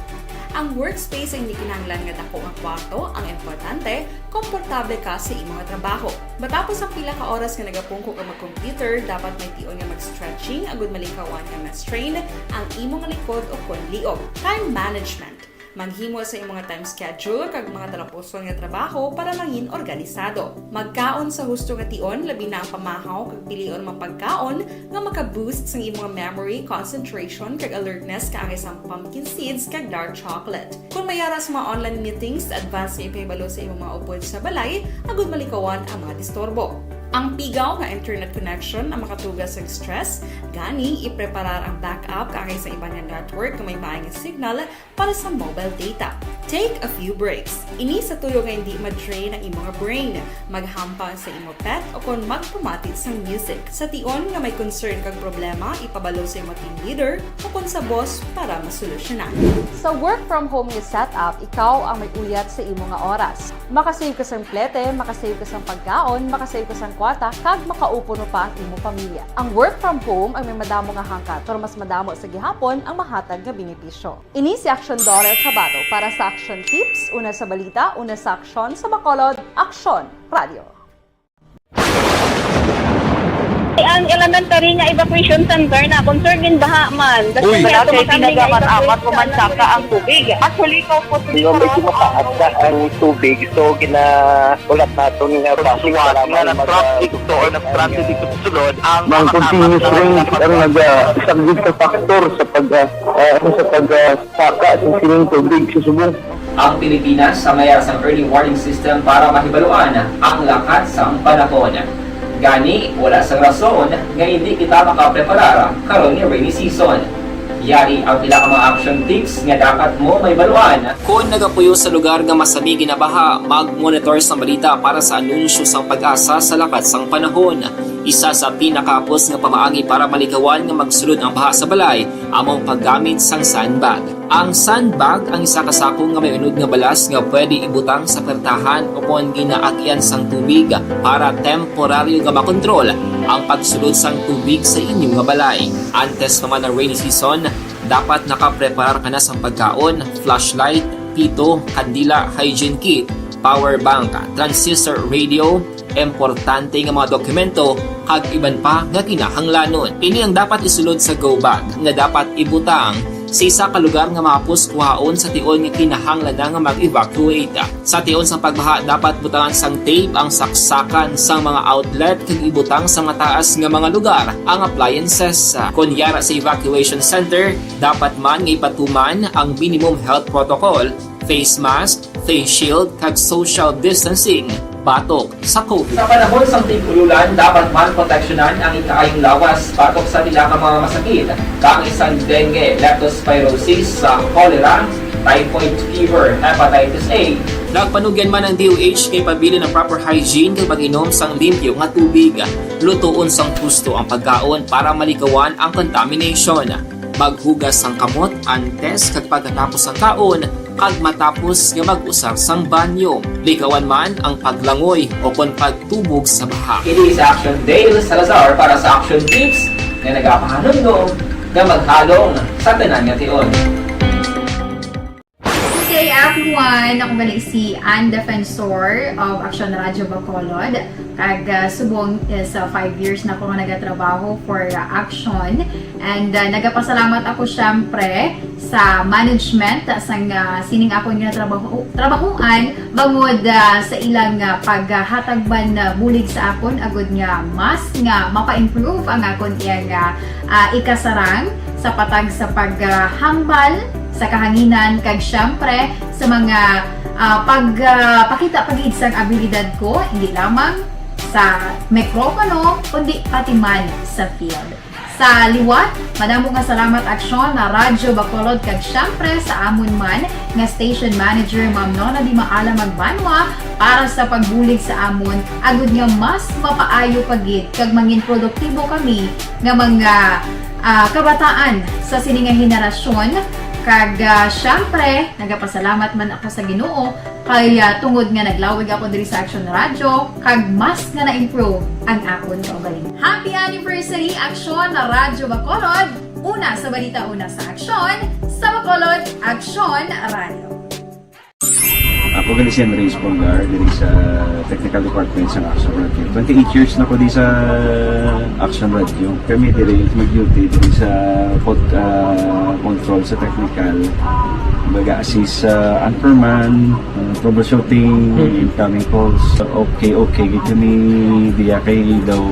Ang workspace ay hindi kinahanglan nga dako nga kwarto, ang importante, komportable ka sa imo nga trabaho. Matapos ang pila ka oras nga nagapungko ka mag-computer, dapat may tion nga mag-stretching agud malikawan nga ma-strain ang imo nga likod o kon liog. Time management. Maghimo sa imo nga time schedule kag mga talapuson nga trabaho para mangin organisado. Magkaon sa husto nga tion, labi na ang pamahaw kag pilion mga pagkaon nga maka-boost sang imo nga memory, concentration, kag alertness kaangay sang pumpkin seeds kag dark chocolate. Kon may ara sa mga online meetings, advance nga ipahibalo sa imo mga upod sa balay agud malikawan ang mga disturbo. Ang pigaw nga internet connection ang makatuga sang stress, gani ipreparar ang backup kaangay sa iban nga network nga may maay nga signal para sa mobile data. Take a few breaks. Ini sa tuyo nga hindi ma-drain ang imo nga brain. Maghampang sa imo pet o kon magpamati sang music. Sa tion nga may concern kag problema, ipabalo sa imo team leader o kon sa boss para masolusyonan. Sa work from home nga setup, ikaw ang may uyat sa imo nga oras. Makasave ka sang plete, makasave ka sang pagkaon, makasave ka sang kwarta, kag makaupo pa ang imo pamilya. Ang work from home ang may madamo nga hangkat, pero mas madamo sa gihapon ang mahatag nga benepisyo. Ini si Aksyon Daughter Kabato para sa Aksyon Tips, una sa balita, una sa aksyon, sa Bacolod, Aksyon Radio. Ang elementary nga evacuation center na concern gin baha man. Uy. Wala kay tinaga man amat o man saka ang tubig. Actually, ko po medyo mataas na ang tubig. So, gina-, ulat naton nga basic nga nag-traffic to or nag-transit dito sa sulod ang mga continuous rain ang naga-, isa gid ka factor sa pag, ah, ah, sa pag, ah, saka sa sining tubig sa subong. Ang Pilipinas ang may ara sang early warning system para mahibaluan ang lakat sang panahon. Gani, wala sang rason nga hindi kita makapreparar karon nga rainy season. Yari ang pila ka mga action tips nga dapat mo mahibaluan. Kon nagapuyo sa lugar nga masami ginabaha, mag-monitor sang balita para sa anunsyo sang PAGASA sa lakat sang panahon. Isa sa pinakahapos nga pamaagi para malikawan nga magsulod ang baha sa balay amo ang paggamit sang sandbag. Ang sandbag ang isa ka sako nga may unod nga balas nga pwede ibutang sa pertahan o kon ginaag-ian sang tubig para temporaryo nga makontrol ang pagsulod sang tubig sa inyo nga balay. Antes pa man ang rainy season, dapat nakapreparar ka na sang pagkaon, flashlight, pito, kandila, hygiene kit, power bank, transistor radio, importante nga mga dokumento, kag iban pa nga kinahanglanon. Ini ang dapat isulod sa go bag nga dapat ibutang sa isa ka lugar nga mahapos kuhaon sa tion nga kinahanglan na nga mag-evacuate. Sa tion sang pagbaha, dapat butangan sang tape ang saksakan sang mga outlet kag ibutang sa mataas nga mga lugar ang appliances. Kon yara sa evacuation center, dapat man nga ipatuman ang minimum health protocol, face mask, face shield, kag social distancing batok sa COVID. Sa panahon sang tig-ululan, dapat man proteksyonan ang ikaayong lawas batok sa pila ka mga masakit, kaangay sang dengue, leptospirosis, sa cholera, typhoid fever, hepatitis A. Nagpanugyan man ang D O H nga ipabilin ang proper hygiene kag pag-inom sang limpyo nga tubig. Lutoon sang husto ang pagkaon para malikawan ang contamination. Maghugas sang kamot antes kag pagkatapos sang kaon, kag matapos nga mag-usar sang banyo. Likawan man ang paglangoy o kon pagtubog sa baha. Ini si Action Dale Salazar para sa Action Tips nga nagapahanumdom nga maghalong sa tanan nga tion. Good day, everyone! Ako gali si Ann Defensor of Action Radio Bacolod. Kag, ah, subong is, ah, five years na ako nga nagatrabaho for, ah, Action. And, ah, nagapasalamat ako, syempre, sa management, ah, sang, ah, sining akon nga trabaho, trabahuan, bangod, ah, sa ilang, ah, paghatag man, ah, bulig sa akon, agud nga mas nga mapa-improve ang akon iyang, ah, ah, ikasarang sa patag sa paghambal sa kahanginan, kag, syempre, sa mga, ah, pag, ah, pakita pa gid sang abilidad ko, hindi lamang sa mikropono, kundi pati man sa field. Sa liwat, madamo nga salamat, Aksyon na Radyo Bacolod, kag syempre sa amon man nga station manager, Ma'am Nona Di Maala Magbanwa, para sa pagbulig sa amon, agud nga mas mapaayo pa gid kag mangin produktibo kami nga mga, ah, kabataan sa sini nga henerasyon. Kag, ah, syempre, nagapasalamat man ako sa Ginoo kay, ah, tungod nga naglawig ako diri sa Action Radyo, kag mas nga na-improve ang akon kaugalingon. Happy anniversary, Action na Radyo Bacolod! Una sa balita, una sa aksyon, sa Bacolod, Aksyon Radio. Ako gali si Henry Espolgar, diri sa Technical Department sa Action Radio. Twenty-eight years na ko di sa Action Radio. Kami diri mag-duty diri sa pod, ah, control sa technical. Baga assist sa anchorman, ah, troubleshooting, incoming calls. Okay, okay, gid kami diya kay daw,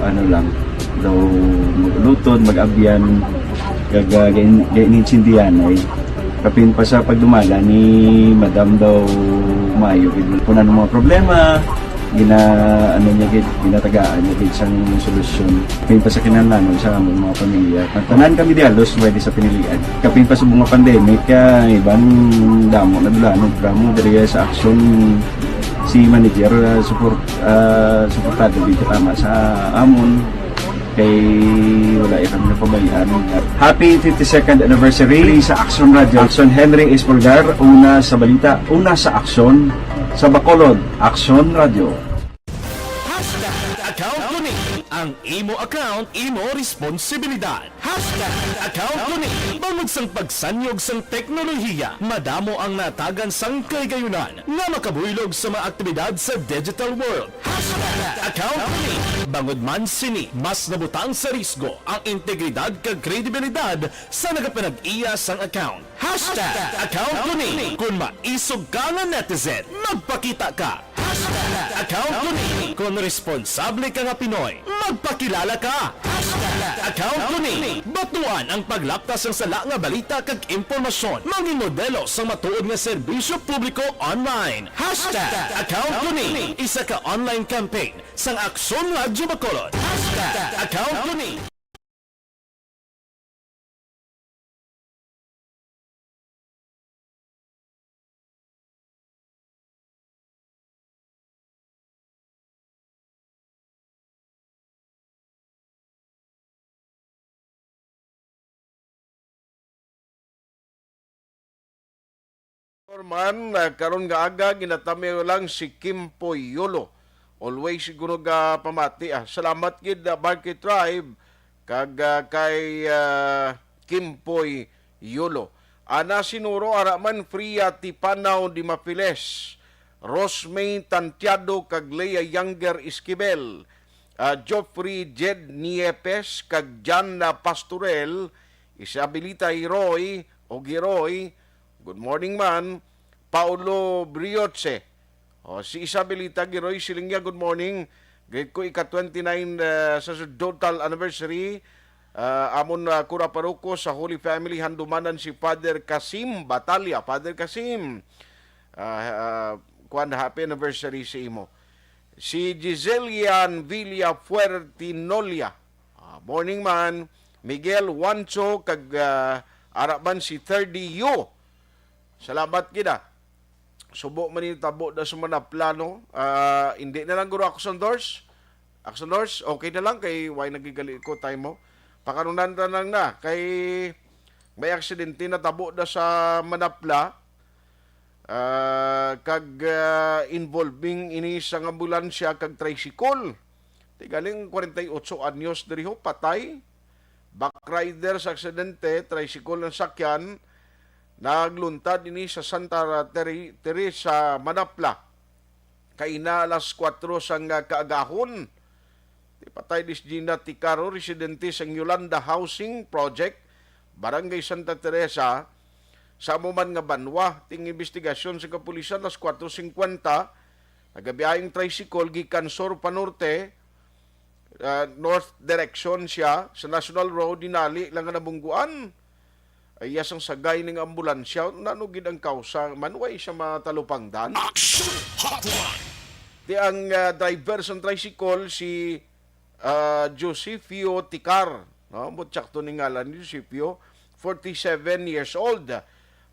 ano lang, daw mag-ulutod, mag-abyan, kag, ah, gain-, gainintindihan ay kapin pa sa pagdumala ni Madam daw maayo gid. Kung ano mga problema, gina, ano niya gid, ginatagaan niya gid sang solusyon. Kapin pa sa kinahanglanon sa among mga pamilya. Ang tanan kami di halos pwede sa pinilian. Kapin pa sa mga pandemic, kaya iban damo na dula, no, drama diri sa aksyon si manager, ah, support, ah, suportado gid tama sa amon. Kay wala ya kami napabayaan. Happy fifty-second anniversary sa Action Radio. Action Henry Espolgar, una sa balita, una sa aksyon, sa Bacolod, Action Radio. Hashtag account ko ni. Ang imo account, imo responsibilidad. Hashtag account ko ni. Bangod sang pagsanyog sang teknolohiya, madamo ang natagan sang kahigayunan nga makabuylog sa mga aktibidad sa digital world. Hashtag account ko ni. Bangod man sini, mas nabutang sa risgo ang integridad kag kredibilidad sa nagapanag-iya sang account. Hashtag account ko ni. Kung maisog ka nga netizen, magpakita ka. Hashtag account ko ni. Kung responsable ka nga Pinoy, magpakilala ka. Hashtag account ko ni. Batuan ang paglapta sang sala nga balita kag impormasyon. Mangin modelo sang matuod nga serbisyo publiko online. Hashtag account ko ni. Isa ka online campaign sang Aksyon Radyo Bacolod. Hashtag account ko ni. Orman, ah, karon nga aga, ginatamiw lang si Kimpoy Yolo. Always siguro ga pamati, ah. Salamat gid, ah, Barkey Tribe, kag, ah, kay, ah, Kimpoy Yolo. Ana Sinuro, ara man Fria Tipanaw di Mapiles, Rosmay Tantiado, kag Lea Younger Esquivel, ah, Geoffrey Jed Niepes, kag Jan, ah, Pastorel, Isabelita Hiroy, og Hiroy, good morning man, Paulo Brioche. O, si Isabelita Giroy, siling niya, "Good morning. Greet ko ika twenty-nine, uh, sa su-, dotal anniversary. Uh, amon, uh, kura paroko sa Holy Family, handumanan si Father Kasim Batalla." Father Kasim, uh, uh, kuwan, happy anniversary sa imo. Si Giselian Villafuerte Nolia. Ah, morning man. Miguel Wancho kag, ah, ara man si Third D U. Salamat gid, ah. Subo man ni tabo da sa mga plano. Ah, hindi na lang guro ako sa endorse. Ako sa endorse, okay na lang kay why nagigali ko time mo. Pakarunan ta lang na kay may aksidente na tabo da sa Manapla. Ah, kag, ah, involving ini sang ambulansya kag tricycle. Ti galing kwarenta y otso anyos diri ho, patay. Backrider sa aksidente, tricycle ang sakyan, nagluntad ini sa Santa Teri-, Teresa, Manapla. Kaina alas kuwatro sang, ah, kaagahon. Ti patay di si Gina Ticaro, residente sang Yolanda Housing Project, Barangay Santa Teresa, sa amo man nga banwa. Ting imbestigasyon sa kapulisan, alas kuwatro singkwenta, nagabiyaheng tricycle gikan sur pa norte, ah, north direction siya sa National Road, dinali lang nga nabungguan. Ay, iya sang sagay ning ambulansya, nano gid ang kausa, man way siya matalupangdan? Action Hotline! Di ang, ah, driver sang tricycle, si, ah, Josefio Ticar, no? Mo tsakto ni ngalan ni Josefio, forty-seven years old.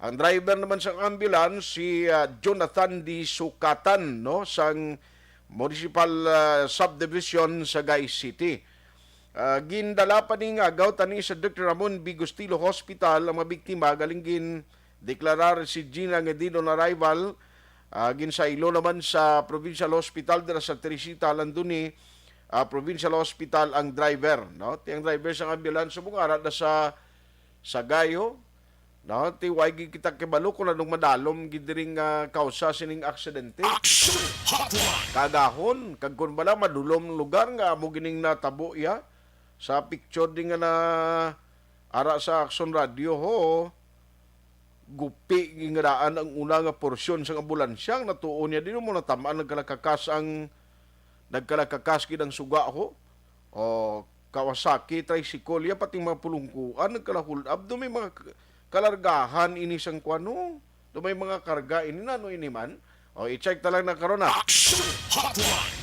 Ang driver naman sang ambulance, si, ah, Jonathan D. Sukatan, no? Sang Municipal, ah, Subdivision, Sagay City. Ah, gindala pa ni nga agaw tani sa Doctor Ramon B. Gustilo Hospital ang mga biktima, galing gindeklarar si Gina nga dead on arrival. Ah, ginsaylo naman sa Provincial Hospital dira sa Teresita, Landuni, ah, provincial hospital ang driver, no? Ti ang driver sang ambulance subong ara na sa Sagayo, no? Ti way gid kita kibalo kung anong madalom gid diri nga kausa sining aksidente. Action Hotline! Kagahon, kag kun bala madulom lugar nga amo gining natabo iya sa picture di nga na ara sa Action Radio ho. Gupi gingadaan ang una nga porsyon sang ambulansya. Ang natuo niya, di mo natamaan, nagkalakakas ang, nagkalakakas gid ang suga ho. O, Kawasaki tricycle ya, pati mga pulungkuan nagkalahulab. Do may mga k-, kalargahan ini sang kuan, no? Do may mga karga ini, nano ini man? O, i-check ta lang na karon, ha. Action Hotline!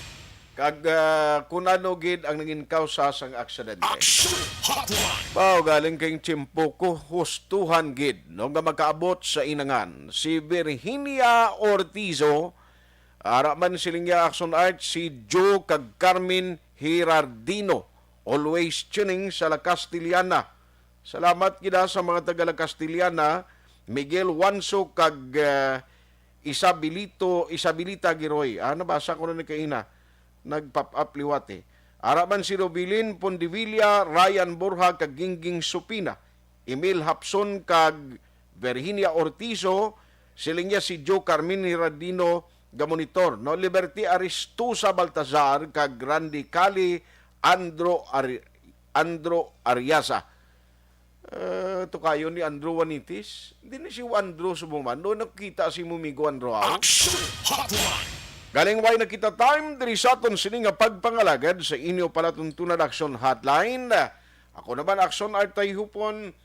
Kag, ah, kun ano gid ang nangin kausa sang aksidente. Action Hotline! Wow, galing kay tiyempo ko, hustuhan gid, no, nga makaabot sa inangan. Si Virginia Ortizo, ara man siling niya, Action Art, si Joe kag Carmen Hirardino. Always tuning sa La Castellana. Salamat gid, ah, sa mga taga La Castellana, Miguel Wanso kag, ah, Isabilito, Isabilita Giroy. Ah, nabasa ko na ni kaina. Nag-pop up liwat, eh. Ara man si Robilin Pondevilla, Ryan Borja, kag Gingging Supina, Emil Hapson, kag Virginia Ortizo, siling niya si Joe Carmen Hirardino, ga monitor, no? Liberty Aristosa Baltazar, kag Randy Cali, Andro Ari-, Andro Ariasa. Eh, tukayon ni Andrew Wanitis. Hindi ni si Andrew Subuman. Doon nakita si Mumigo Andrew Hao. Action Hotline! Galing way na kita time, diri sa aton sini nga pagpangalagad sa inyo palatuntunan Action Hotline. Ako naman, Action Art Tayhupon.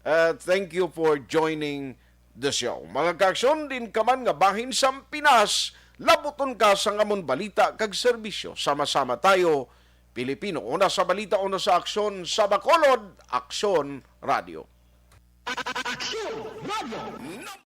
Uh, thank you for joining the show. Mga kaaksyon, din ka man nga bahin sang Pinas, labuton ka sang amon balita kag serbisyo. Sama-sama tayo, Pilipino. Una sa balita, una sa aksyon, sa Bacolod, Aksyon Radio. Aksyon Radio.